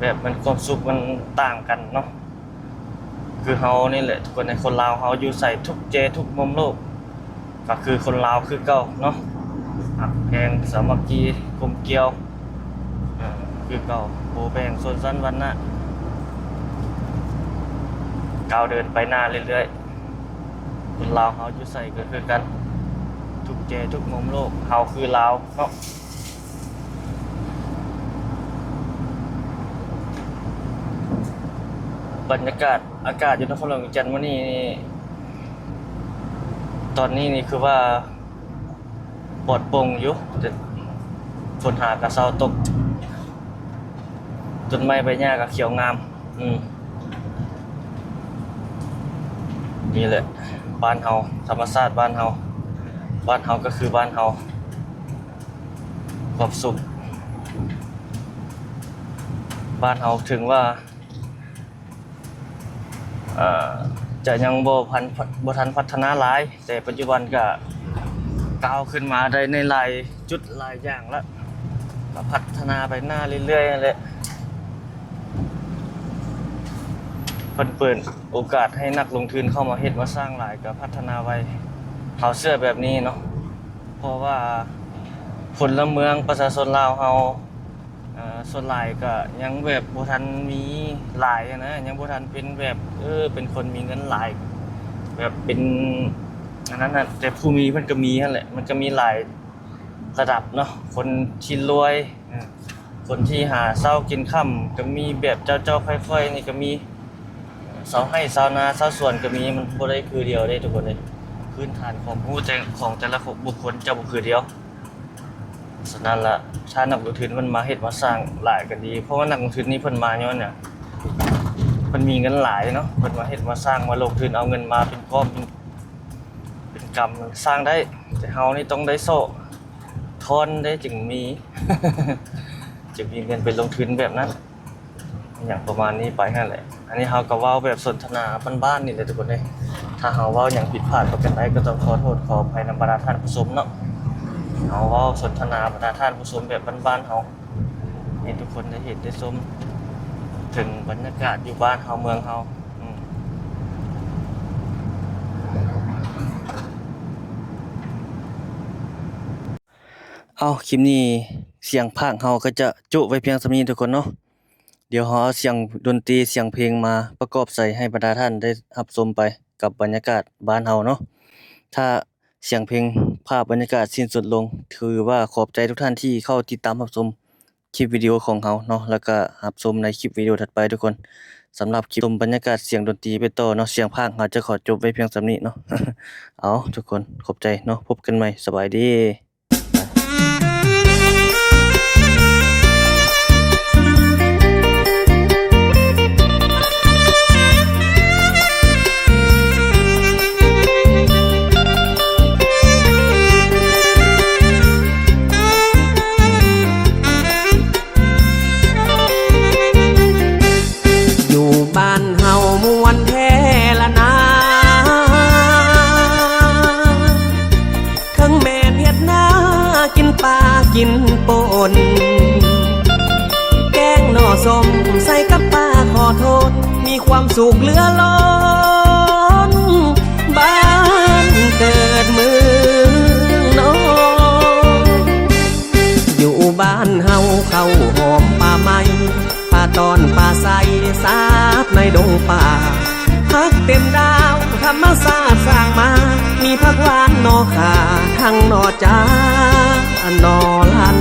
ແບບມັນ ຄວາມສຸກມັນຕ່າງກັນເນາະ. ຄືເຮົານີ້ແຫຼະທຸກຄົນ ໃນຄົນລາວເຮົາຢູ່ໃສ ທຸກແຈທຸກມຸມໂລກ ກໍຄືຄົນລາວຄືເກົ່າເນາະ ຮັກແພງສາມັກຄີກົມກຽວ ເອີ ຄືເກົ່າ ບໍ່ແບ່ງຊົນຊັ້ນວັນນະ ກ້າວເດີນໄປໜ້າເລື້ອຍໆ. ຄົນລາວເຮົາຢູ່ໃສກໍຄືກັນ ທຸກແຈທຸກມຸມໂລກ ເຮົາຄືລາວເນາະ. ບັນຍາກາດ ອາກາດຢູ່ນະຄອນຫຼວງວຽງຈັນມື້ນີ້ ຕອນນີ້ນີ້ຄືວ່າປອດໂປ່ງຢູ່ ແຕ່ຝົນຫາກະເຊົາຕົກ ຕົ້ນໄມ້ໃບຫຍ້າກະຂຽວງາມ. ອືມ ນີ້ແຫຼະ ບ້ານເຮົາ ທຳມະຊາດບ້ານເຮົາ ບ້ານເຮົາກໍຄືບ້ານເຮົາ. ຄວາມສຸກ ບ້ານເຮົາເຖິງວ່າ ເອີ ຈະຍັງບໍ່ພັນ ບໍ່ທັນພັດທະນາຫຼາຍ ແຕ່ປັດຈຸບັນກະກ້າວຂຶ້ນມາໄດ້ໃນຫຼາຍຈຸດຫຼາຍຢ່າງລະ ກະພັດທະນາໄປໜ້າເລື້ອຍໆຫັ້ນແຫຼະ. ເພິ່ນເປີດໂອກາດໃຫ້ນັກລົງທຶນເຂົ້າມາເຮັດມາສ້າງຫຼາຍ ກໍພັດທະນາໄວ ເຮົາເຊື່ອແບບນີ້ເນາະ ເພາະວ່າພົນລະເມືອງປະຊາຊົນລາວເຮົາ ເອີ ສ່ວນຫຼາຍກໍຍັງແບບບໍ່ທັນມີຫຼາຍນະ ຍັງບໍ່ທັນເປັນແບບ ເອີ ເປັນຄົນມີເງິນຫຼາຍ ແບບເປັນອັນນັ້ນນະ ແຕ່ຜູ້ມີເພິ່ນກໍມີຫັ້ນແຫຼະ ມັນກໍມີຫຼາຍ ລະດັບເນາະ ຄົນທີ່ລວຍ ເອີ ຄົນທີ່ຫາເຊົ້າກິນຄ່ຳກໍມີ ແບບເຈົ້າໆຂ້ອຍໆນີ້ກໍມີ ຊາວໄຮ່ຊາວນາຊາວສວນກໍມີ ມັນບໍ່ໄດ້ຄືດຽວເດ້ທຸກຄົນເອີຍ ພື້ນຖານຄວາມຮູ້ແຕ່ ຂອງແຕ່ລະບຸກຄົນຈະບໍ່ຄືດຽວ. ສະນັ້ນລະ ຖ້ານັກລົງທຶນເພິ່ນມາເຮັດມາສ້າງຫຼາຍກໍດີ ເພາະວ່ານັກລົງທຶນນີ້ເພິ່ນມາຍ້ອນຫຍັງ? ເພິ່ນມີເງິນຫຼາຍເນາະ ເພິ່ນມາເຮັດມາສ້າງ ມາລົງທຶນເອົາເງິນມາເປັນກ້ອນເປັນ ເປັນກຳສ້າງໄດ້ ແຕ່ເຮົານີ້ຕ້ອງໄດ້ຊອກ ທ້ອນໄດ້ຈຶ່ງມີ ຈຶ່ງມີເງິນໄປລົງທຶນແບບນັ້ນ ຫຍັງປະມານນີ້ໄປຫັ້ນແຫຼະ. ອັນນີ້ເຮົາກໍເວົ້າແບບສົນທະນາບ້ານໆນີ້ແຫຼະທຸກຄົນເອີຍ ຖ້າເຮົາເວົ້າຫຍັງຜິດພາດປະການໃດກໍຕ້ອງຂໍໂທດຂໍອະໄພນຳບັນດາທ່ານຜູ້ຊົມເນາະ ເຮົາເວົ້າສົນທະນາບັນດາທ່ານຜູ້ຊົມແບບບ້ານໆເຮົາ ໃຫ້ທຸກຄົນໄດ້ເຫັນໄດ້ຊົມເຖິງບັນຍາກາດຢູ່ບ້ານເຮົາເມືອງເຮົາ. ເອົາ ຄລິບນີ້ສຽງພາກເຮົາກໍຈະໂຈະໄວ້ພຽງສ່ຳນີ້ທຸກຄົນເນາະ ດຽວເຮົາເອົາສຽງດົນຕີສຽງເພງມາປະກອບໃສ່ໃຫ້ບັນດາທ່ານໄດ້ຮັບຊົມໄປກັບບັນຍາກາດບ້ານເຮົາເນາະ ຖ້າ ສຽງເພງ ພາບບັນຍາກາດສິ້ນສຸດລົງ ຖືວ່າຂອບໃຈທຸກທ່ານທີ່ເຂົ້າຕິດຕາມຮັບຊົມຄລິບວິດີໂອຂອງເຮົາເນາະ ແລ້ວກະຮັບຊົມໃນຄລິບວິດີໂອຖັດໄປທຸກຄົນ. ສຳລັບຄລິບຊົມບັນຍາກາດສຽງດົນຕີໄປຕໍ່ເນາະ ສຽງພາກເຮົາຈະຂໍຈົບໄວ້ພຽງສ່ຳນີ້ເນາະ. ເອົາ ທຸກຄົນ ຂອບໃຈເນາະ ພົບກັນໃໝ່ ສະບາຍດີ. ຢູ່ບ້ານເຮົາມ່ວນແທ້ລະນາ ເຖິງແມ່ນເຮັດນາກິນປາກິນປົ່ນ ແກງໜໍ່ສົ້ມໃສ່ກັບປາ ຂໍໂທດ ມີຄວາມສຸກເຫຼືອລົ້ນ ບ້ານເກີດເມືອງນອນ. ຢູ່ບ້ານເຮົາເຂົ້າຫອມປ່າໄມ້ ປາຕອນປາໄຊສາບໃນດົງປ່າ ຜັກເຕັມດາວທຳມະຊາດສ້າງມາ ມີຜັກຫວານໜໍ່ຂ່າ ທັງໜໍ່ຈ້າ ໜໍ່ລັນ.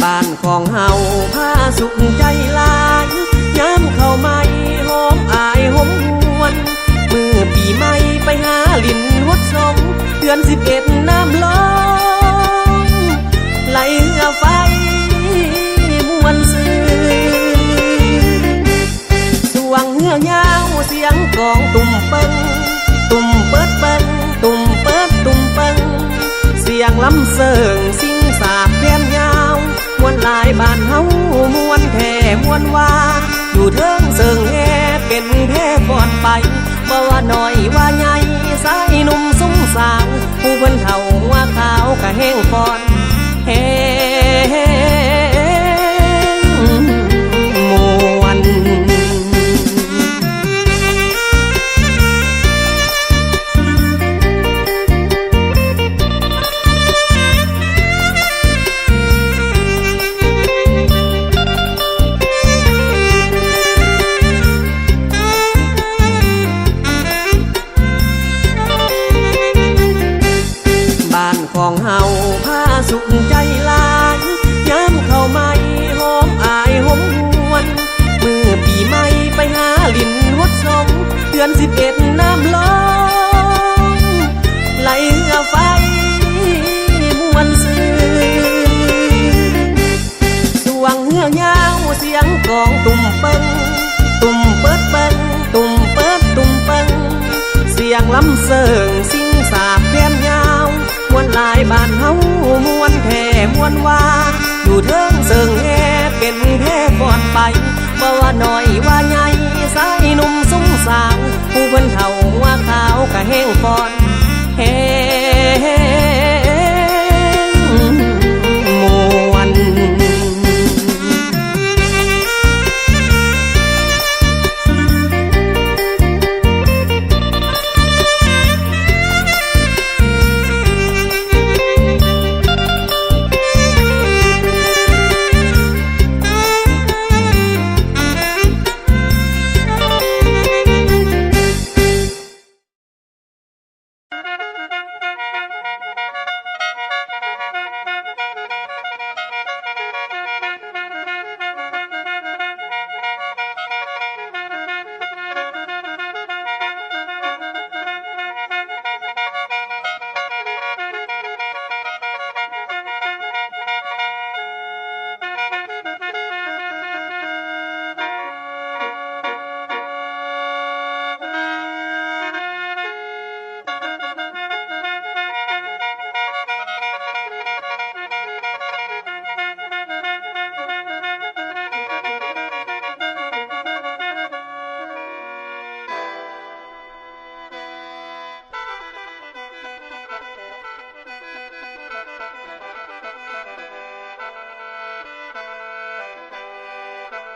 ບ້ານຂອງເຮົາພາສຸກໃຈຫຼາຍ ຍາມເຂົ້າໃໝ່ຫອມອາຍຫົມຫວນ ມື້ປີໃໝ່ໄປຫາຫຼິ້ນຫົດສົງ ເດືອນສິບເອັດນ້ຳລົງ ໄລ່ເຮືອໄຟມ່ວນຊື່ນ. ຊ່ວງເຮືອຍາວສຽງກອງຕຸ້ມເປິງ ຕຸ້ມເປີດເປິງ ຕຸ້ມເປີດຕຸ້ມເປິງ ສຽງລຳເສີງຊິງສາກແຂນຍາວ ມ່ວນຫຼາຍບ້ານເຮົາມ່ວນແທ້ມ່ວນວ່າ ຢູ່ເທິງເຊິ່ງແຮ່ເປັນແພ້ຟ້ອນໄປ ບໍ່ວ່ານ້ອຍວ່າໃຫຍ່ ຊາຍໜຸ່ມຊຸມສາວ ຜູ້ເພິ່ນເຖົ້າຫົວຂາວກະແຮ່ຟ້ອນ ແຮ່ມ່ວນ. ບ້ານຂອງເຮົາພາສຸກໃຈຫຼາຍ ຍາມເຂົ້າໃໝ່ຫອມອາຍຫົມຫວນ ມື້ປີໃໝ່ໄປຫາຫຼິ້ນຫົດສົງ ເດືອນສິບເອັດນ້ຳລົງ ໄລ່ເຮືອໄຟມ່ວນຊື່ນ. ຊ່ວງເຮືອຍາວສຽງກອງຕຸ້ມເປິງ ຕຸ້ມເປີດເປິງ ຕຸ້ມເປີດຕຸ້ມເປິງ ສຽງລຳເສີງຊິງສາກແຂນຍາວ ມ່ວນຫຼາຍບ້ານເຮົາມ່ວນແທ້ມ່ວນວ່າ ຢູ່ເທິງເຊິ່ງແຮ່ເປັນແພ້ຟ້ອນໄປ ບໍ່ວ່ານ້ອຍວ່າໃຫຍ່ ຊາຍໜຸ່ມຊຸມສາວ ຜູ້ເພິ່ນເຖົ້າຫົວຂາວກະແຮ່ຟ້ອນ ແຮ່ ມ່ວນ.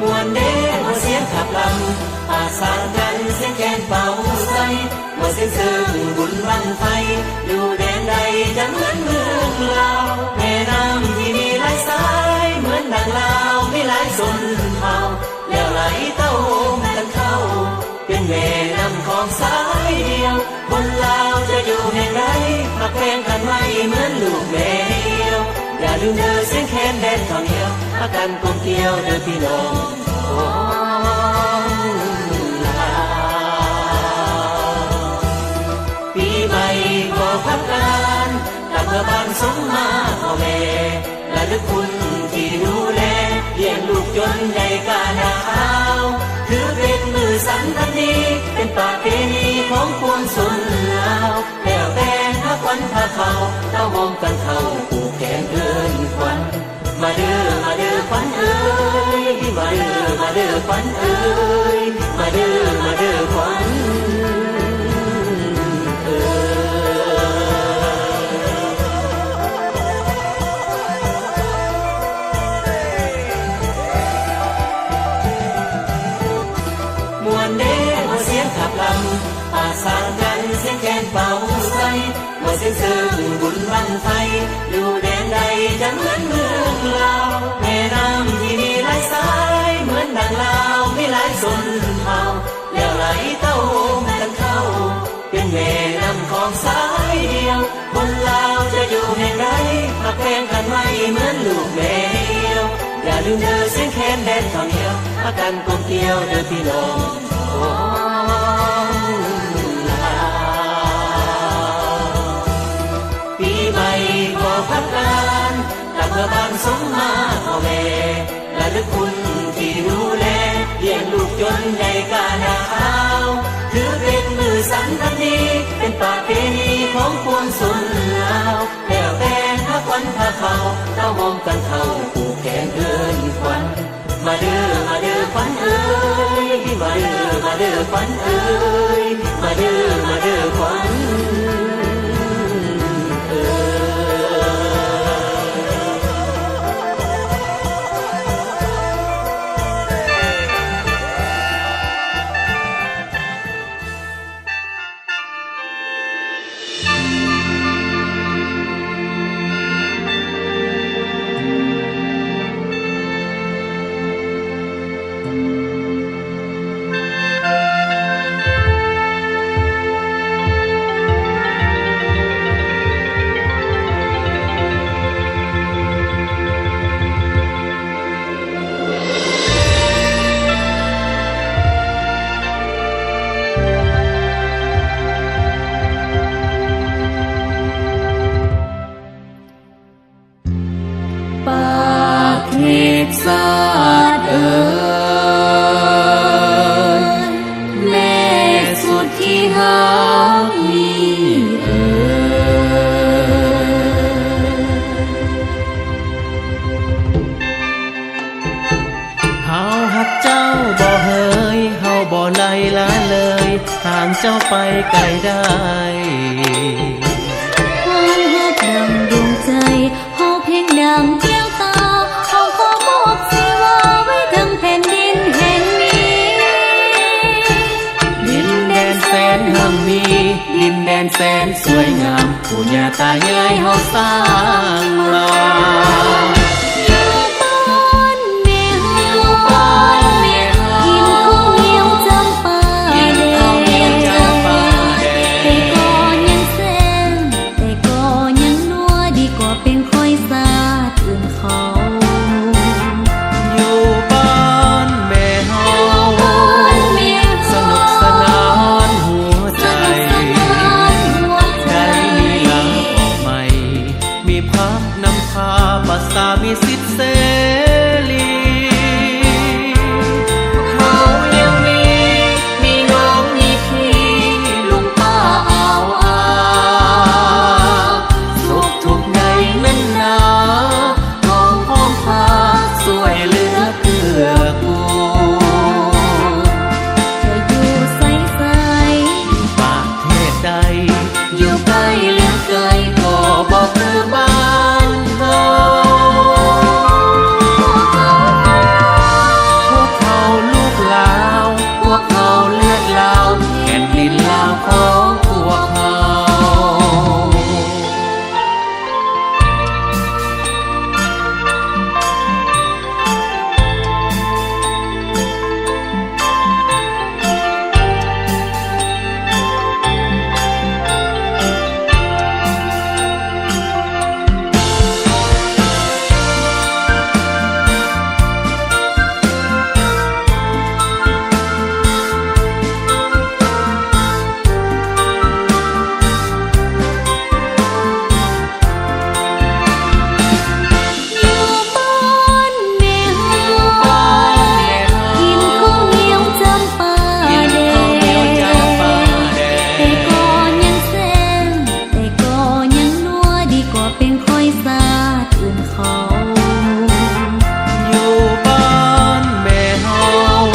ມ່ວນເດ້ ເວົ້າສຽງຂັບລຳ ປະສານກັນ ສຽງແຄນເປົ່າໃສ່ ເວົ້າສຽງເສີງບຸນບັ້ງໄຟ ຢູ່ແດນໃດຈະເໝືອນເມືອງລາວ ແມ່ນ້ຳທີ່ມີຫຼາຍສາຍ ເໝືອນດັ່ງລາວມີຫຼາຍຊົນເຜົ່າ ແລ້ວໄຫຼເຕົ້າໂຮມກັນເຂົ້າ ເປັນແມ່ນ້ຳຂອງສາຍດຽວ ຄົນລາວຈະຢູ່ແຫ່ງໃດ ຮັກແພງກັນໄວ້ເໝືອນລູກແມ່ດຽວ ຢ່າລືມເດີສຽງແຄນແດນເຂົ້າໜຽວ ພາກັນກົມກຽວເດີພີ່ນ້ອງຂອງລາວ ປີໃໝ່ຂໍພັກການ ກັບເມືອບ້ານສົມມາພໍ່ແມ່ ລະລຶກຄຸນທີ່ດູແລ ລ້ຽງລູກຈົນໃຫຍ່ກາໜາວ ຖືເປັນມື້ສັນພັນດີ ເປັນປະເພນີຂອງປວງຊົນລາວ ແລ້ວແຕ່ຫາຂວັນພາເຂົ້າ ເຕົ້າໂຮມກັນເຂົ້າ ຜູກແຂນເອີ້ນຂວັນ ມາເດີ ມາເດີຂວັນເອີຍ ມາເດີ ມາເດີຂວັນເອີຍ ມາເດີ ມາເດີຂວັນເອີຍ. ມ່ວນເດ້ ເວົ້າສຽງຂັບລຳ ປະສານກັນ ສຽງແຄນເປົ່າໃສ່ ເວົ້າສຽງເສີງບຸນບັ້ງໄຟ ຢູ່ແດນໃດຈະເໝືອນເມືອງລາວ ແມ່ນ້ຳທີ່ມີຫຼາຍສາຍ ເໝືອນດັ່ງລາວມີຫຼາຍຊົນເຜົ່າ ແລ້ວໄຫຼເຕົ້າໂຮມກັນເຂົ້າ ເປັນແມ່ນ້ຳຂອງສາຍດຽວ ຄົນລາວຈະຢູ່ແຫ່ງໃດ ຮັກແພງກັນໄວ້ເໝືອນລູກແມ່ດຽວ ຢ່າລືມເດີສຽງແຄນແດນເຂົ້າໜຽວ ພາກັນກົມກຽວເດີພີ່ນ້ອງຂອງລາວ ປີໃໝ່ຂໍພັກການ ກັບເມືອບ້ານສົມມາພໍ່ແມ່ ລະລຶກຄຸນທີ່ດູແລ ລ້ຽງລູກຈົນໃຫຍ່ກາໜາວ ຖືເປັນມື້ສັນພັນດີ ເປັນປະເພນີຂອງປວງຊົນລາວ ແລ້ວແຕ່ຫາຂວັນພາເຂົ້າ ເຕົ້າໂຮມກັນເຂົ້າ ຜູກແຂນເອີ້ນຂວັນ ມາເດີ ມາເດີຂວັນເອີຍ ມາເດີ ມາເດີຂວັນເອີຍ ມາເດີ ມາເດີຂວັນເອີຍ. ດເອີຍ ແມ່ສຸດທີ່ຮັກມີເອີຍ. ເຮົາຮັກເຈົ້າບໍ່ເຫີຍ ເຮົາບໍ່ໄດ້ລະເລີຍ ຫາກເຈົ້າໄປໄກໄດ້. ເຮົາຮັກດັ່ງດວງໃຈ ເຮົາເພັງດັ່ງແກ້ວຕາ ເຮົາຂໍມອບຊີວາໄວ້ເທິງແຜ່ນດິນແຫ່ງນີ້. ດິນແດນແສນຮັ່ງມີ ດິນແດນແສນສວຍງາມ ປູ່ຍ່າຕາຍາຍເຮົາສ້າງມາ. ຢູ່ບ້ານແມ່ເຮົາ ກິນເຂົ້າໜຽວຈຳປາແດງ ແຕ່ກໍຍັງແຊບ ແຕ່ກໍຍັງນົວ ດີກວ່າແປ້ງຂ້ອຍຊາດອື່ນເຂົາ. ຢູ່ບ້ານແມ່ເຮົາ ສະໜຸກສະໜານຫົວໃຈ ໄດ້ມີລາວອອກໃໝ່ ມີຜັກນຳພາ ປະຊາມີສິດເສລີ. ເຮົາຍັງມີ ມີນ້ອງມີພີ່ ລຸງປ້າອາວອາ ສຸກທຸກໃນນັ້ນນາ ເຮົາພ້ອມພາຊ່ວຍເຫຼືອເກື້ອກູນ. ຈະຢູ່ໃສໆ ປະເທດໃດ ຢູ່ໃກ້ຫຼືໄກ ກໍບໍ່ຄືບ້ານເຮົາ. ພວກເຮົາລູກລາວ ພວກເຮົາເລືອດລາວ ແຜ່ນດິນລາວຂອງພວກເຮົາ. ຢູ່ບ້ານແມ່ເຮົາ ກິນເຂົ້າໜຽວຈຳປາແດງ ແຕ່ກໍຍັງແຊບ ແຕ່ກໍຍັງນົວ ດີກວ່າແປ້ງຂ້ອຍຊາດອື່ນເຂົາ. ຢູ່ບ້ານແມ່ເຮົາ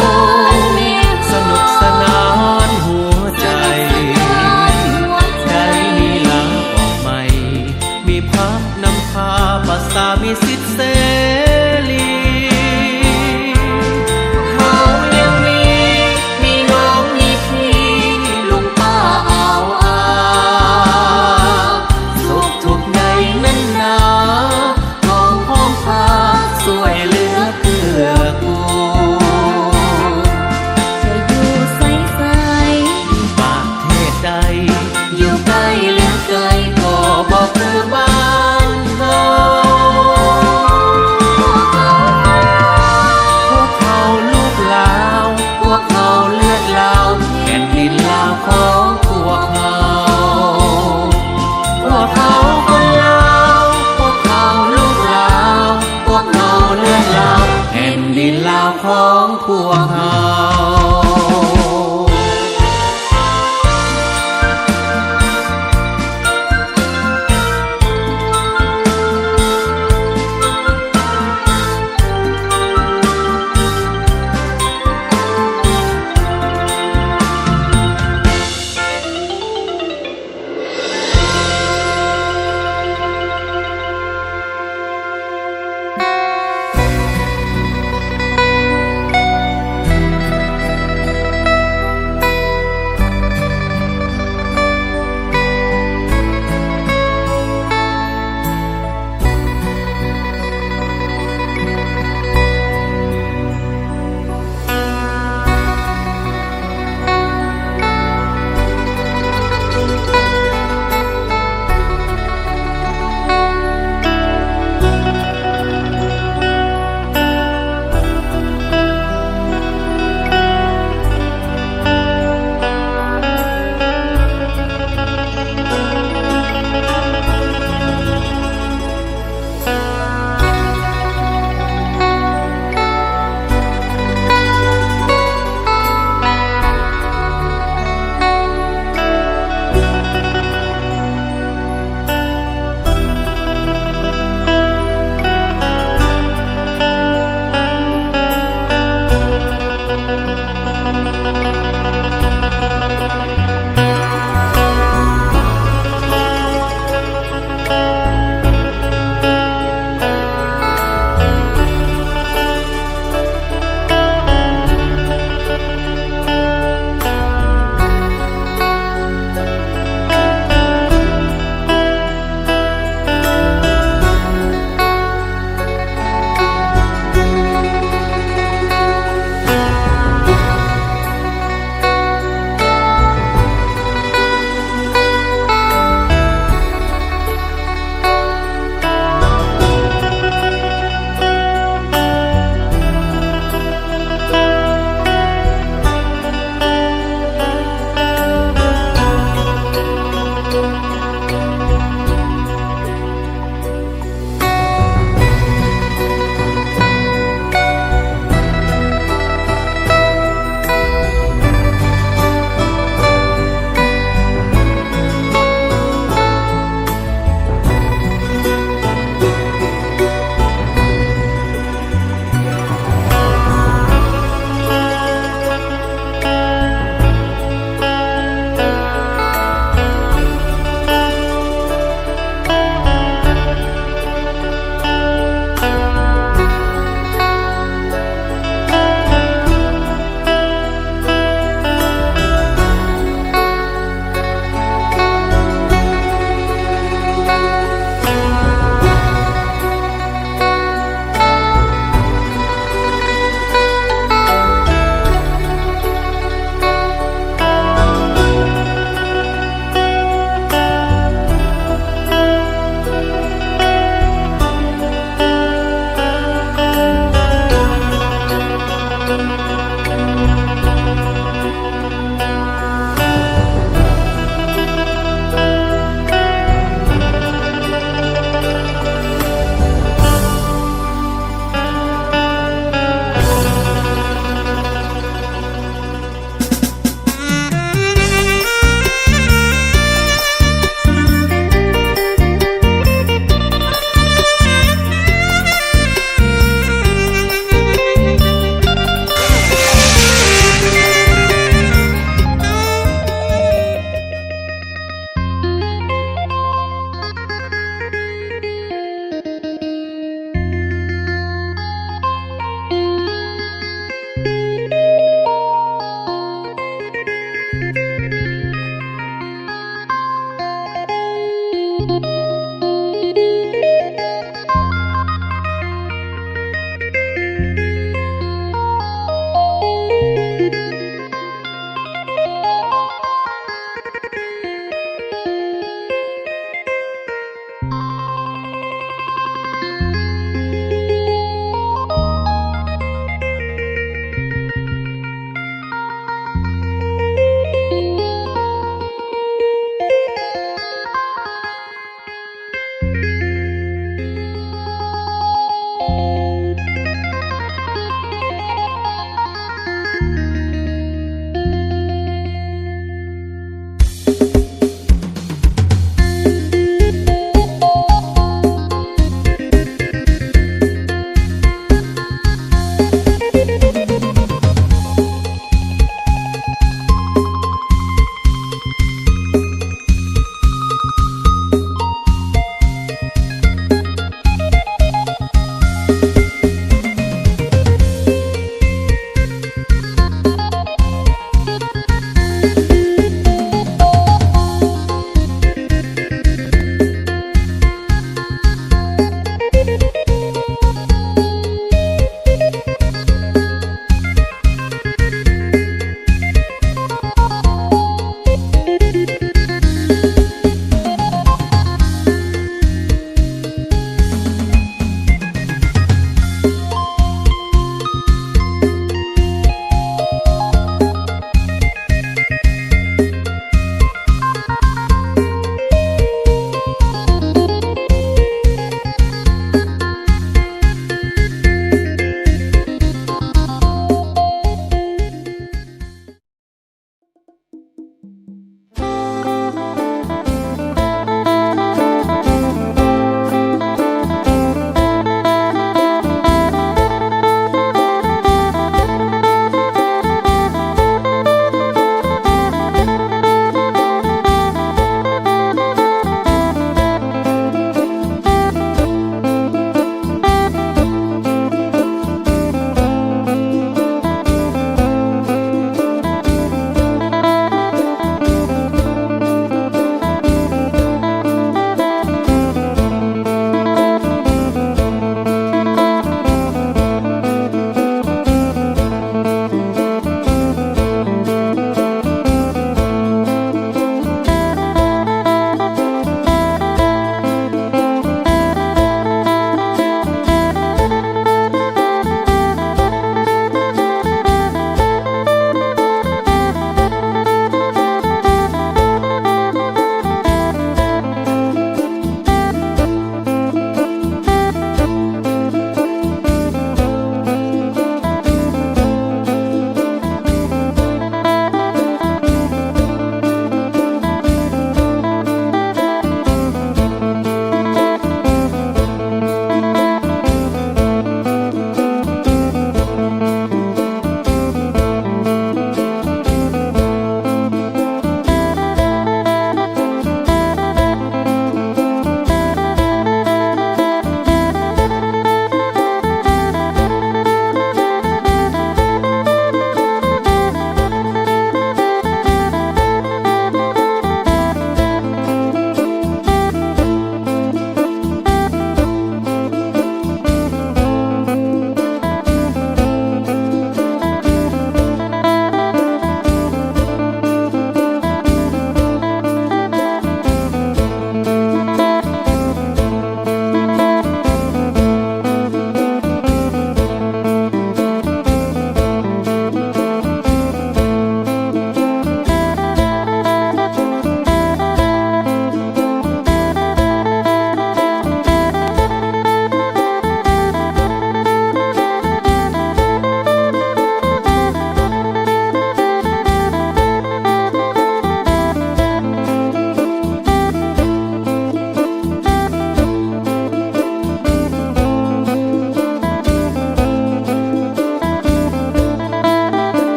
ສະໜຸກສະໜານຫົວໃຈ ໄດ້ມີລາວອອກໃໝ່ ມີພັກນຳພາ ປະຊາມີສິດເສລີ. ເຮົາຍັງມີ ມີນ້ອງມີພີ່ ລຸງປ້າອາວອາ ສຸກທຸກໃນນັ້ນນາ ເຮົາພ້ອມພາຊ່ວຍເຫຼືອເກື້ອກູນ. ຈະຢູ່ໃສໆ ປະເທດໃດ ຢູ່ໃກ້ຫຼືໄກ ກໍບໍ່ຄືບ້ານເຮົາ. ພວກເຮົາ ພວກເຮົາລູກລາວ ພວກເຮົາເລືອດລາວ ແຜ່ນດິນລາວຂອງພວກເຮົາ. ພວກເຮົາຄົນລາວ ພວກເຮົາລູກລາວ ພວກເຮົາເລືອດລາວ ແຜ່ນດິນລາວຂອງພວກເຮົາ.